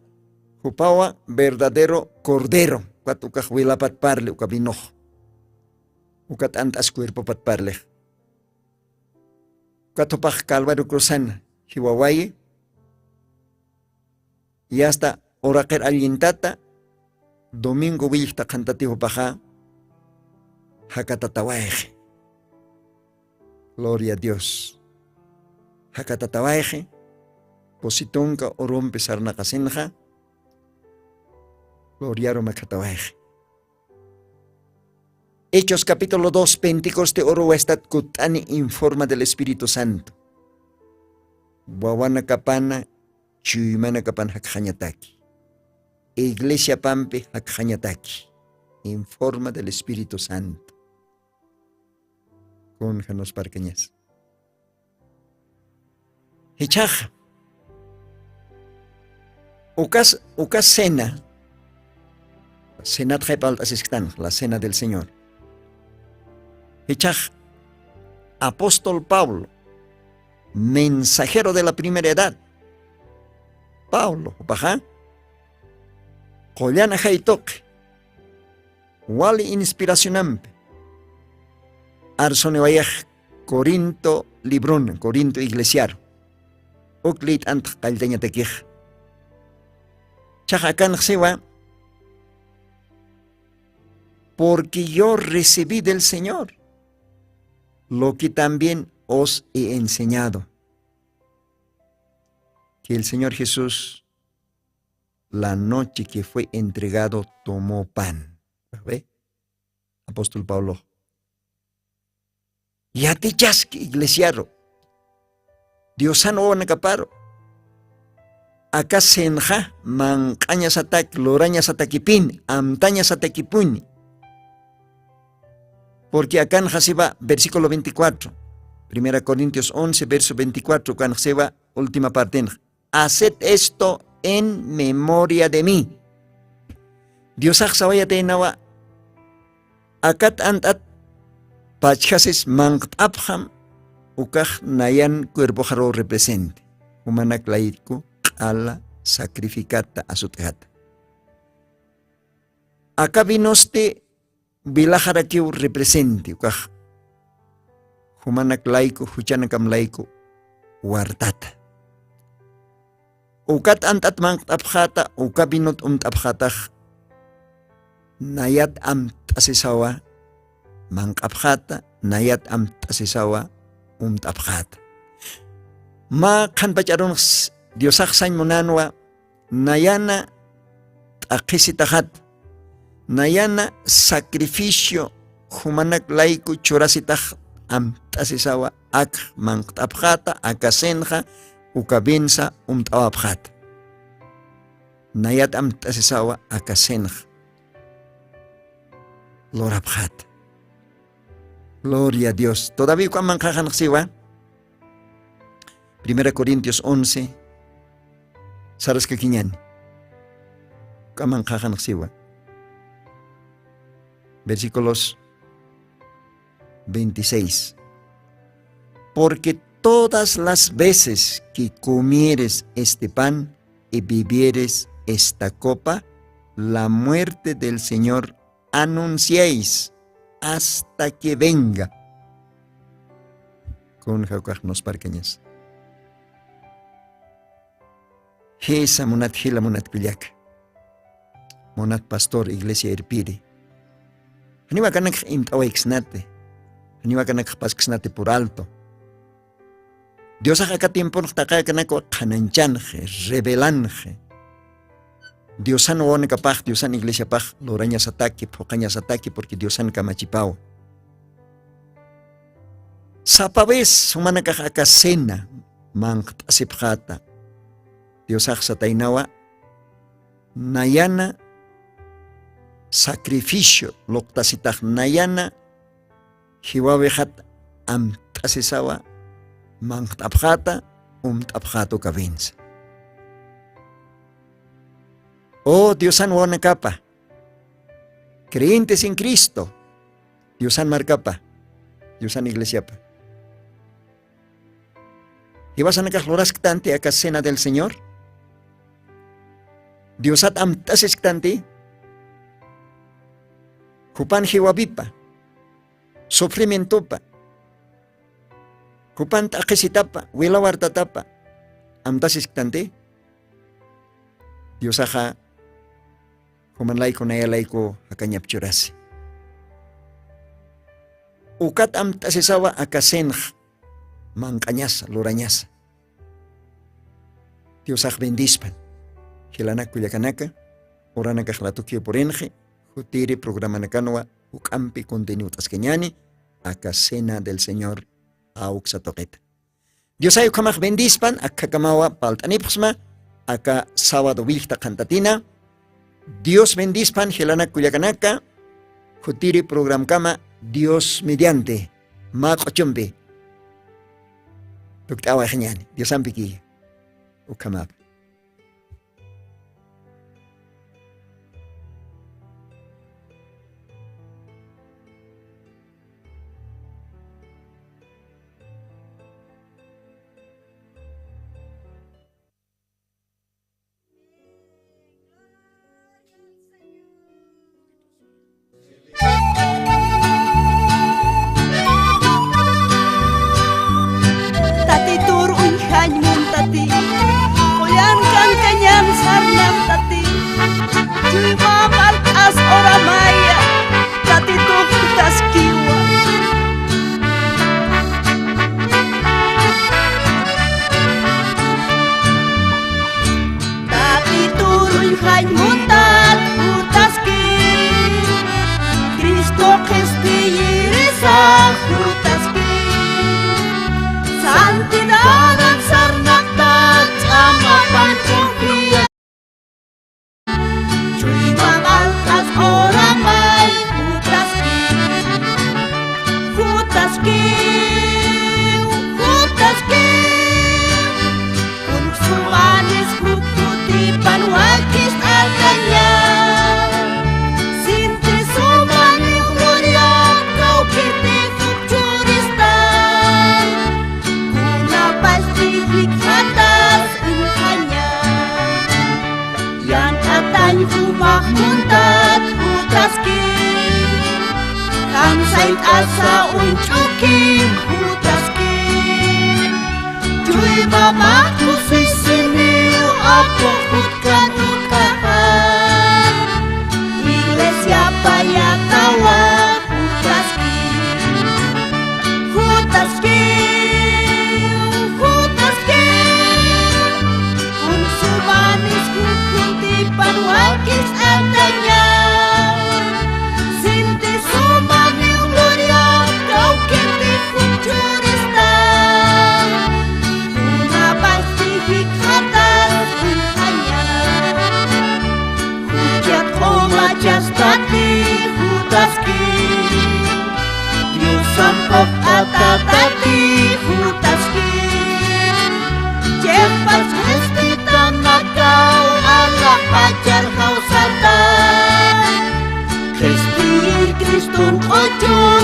jupawa verdadero cordero ukat ukax wilapat parli uka vinox ukat ant'as cuerpopat parlix. Ukat jupax calvario cruzana jiwawayi yasta uraqir allintata domingo willixta qhantati jupaxa jakatatawayxi. Gloria a dios. Jakatatawayxi pusitunka urumpi sarnaqasinxa gloriaru makhatawayxi. Hechos capítulo dos pentecoste uru wastat kutt'ani informa del espíritu santo. Wawanakapana chuymanakapan jakxañataki iglesiapampi jakxañataki informa del espíritu santo. Kun janusparkañas jichhaxa ukas ukas cena. Cenat jayp'alt'asisktan la cena del señor. Jichhax apóstol pablo mensajero de la primera edad pablo jupaxa qullan ajaytuqi wali inspiracionampi arsuniwayax corinto libruna corinto iglesiaru uk lït'antx qalltañatakix. Chaxa akanxsiwa porque yo recibí del señor lo que también os he enseñado. Que el señor jesús la noche que fue entregado tomó pan. Apóstol pablo yatichaski iglesiaru diosan wawanakaparu aka cenxa manq'añasataki lurañasatakipini amtañasatakipuni. Porque akanxasiwa versículo veinticuatro primera corintios once verso veinticuatro ukanxasiwa última partenxa haced esto en memoria de mí. Diosax sawayataynawa akat ant'at pachjasis manqt'apxam ukax nayan cuerpoxaruw represente. Jumanak layku q'ala sacrificata asut'jata. Aka vinosti vilaxarakiw represente ukax jumanak layku, juchanakam layku wartata. Ukat ant'at manqt'apxäta, uka vinot umt'apxätax, nayat amt'asisawa manq'apxäta, nayat amt'asisawa umt'apxäta. Mä qhanpach arunx Diosax sañ munänwa, nayana t'aqhisitaxat, nayana sacrificio jumanak layku churasitax amt'asisawa, akx manqt'apxäta, aka cenxa uka vinsa umt'awapxäta. Nayat amt'asisawa aka cenxa lurapxäta. Gloria a Dios. Todavía uka manqhaxanxsiwa. Primera Corintios once, saraskakiñäni. Uka manqhaxanxsiwa. Versículos veintiséis. Porque todas las veces que comieres este pan y bebieres esta copa, la muerte del Señor anunciéis hasta que venga. Kunja ukax nusparkañas. Jisa munat jila, munat kullaka, munat pastor, iglesia irpiri. Janiw akanakx imt'awayksnati, janiw akanakx pasksnati por alto. Diosax aka tiemponx taqi akanakwa qhanañchanxi, rebelanxi. Diosan wawanakapax, Diosan iglesiapax lurañasataki, phuqañasataki, porque Diosan kamachipawa. Sapa vez jumanakax aka cena manqt'asipxäta, Diosax sataynawa, nayana sacrificio luqtasitax, nayana jiwawixat amt'asisawa manqt'apxäta, umt'apxäta uka vinsa. O Diosan wawanakapa, creyentes en Cristo, Diosan markapa, Diosan iglesiapa, jiwasanakax lurasktanti aka cena del Señor, Diosat amt'asisktanti, jupan jiwawipa, sufrimientopa, jupan t'aqhisitapa, wila wartatapa amt'asisktanti, Diosaxa juman layku, naya layku jakañap churasi. Ukat amt'asisawa aka cenx manq'añasa, lurañasa. Diosax bendispan. Jilanak kullakanaka, uranakax latukiw purinxi, jutiri programanakanwa juk'ampi contenido ut'askañäni, aka Cena del Señor awksa tuqita. Diosay ukhamax bendispan, akhakamawa palt'anipxsma aka sábado willkta qhantatina. Dios bendispan jilanak kullakanaka, jutiri programkama Dios mediante, mä q'uchumpi tukt'awayxañäni, Diosampiki ukhamapa. Tatitur uñjañ muntati, qullan kankañan sarnamtati, chuyma malt'as uramaya, tatitux jutaskiwa. Tatitur uñjañ muntat jutaski, Cristo qhispiyirisax jutaski, santidadan sarnaqtat ch'amapan confiar. Chuyma malt'as uramay jutaski, jutaski, jutaski. Kunsuwanis jukutipan wakis t'aqañ Jumax muntat jutaski, kamsayt'asa uñch'ukim jutaski. Chuymamax kusisiniw apu jutkan ukaxa, iglesiapa yatawa jutaski. Jutaski, jutaski, kunsumanis jukutipan wakis ataña. Sinti sumaniw gloria, kawkiti juchurista. Kunapasti jikxatas uñjaña. Juchat q'umachastati jutaski, Diosampuq atatati jutaski. Chiqpas qhispitanakaw alaxpachar jawsata, qhispiyir Criston q'uchun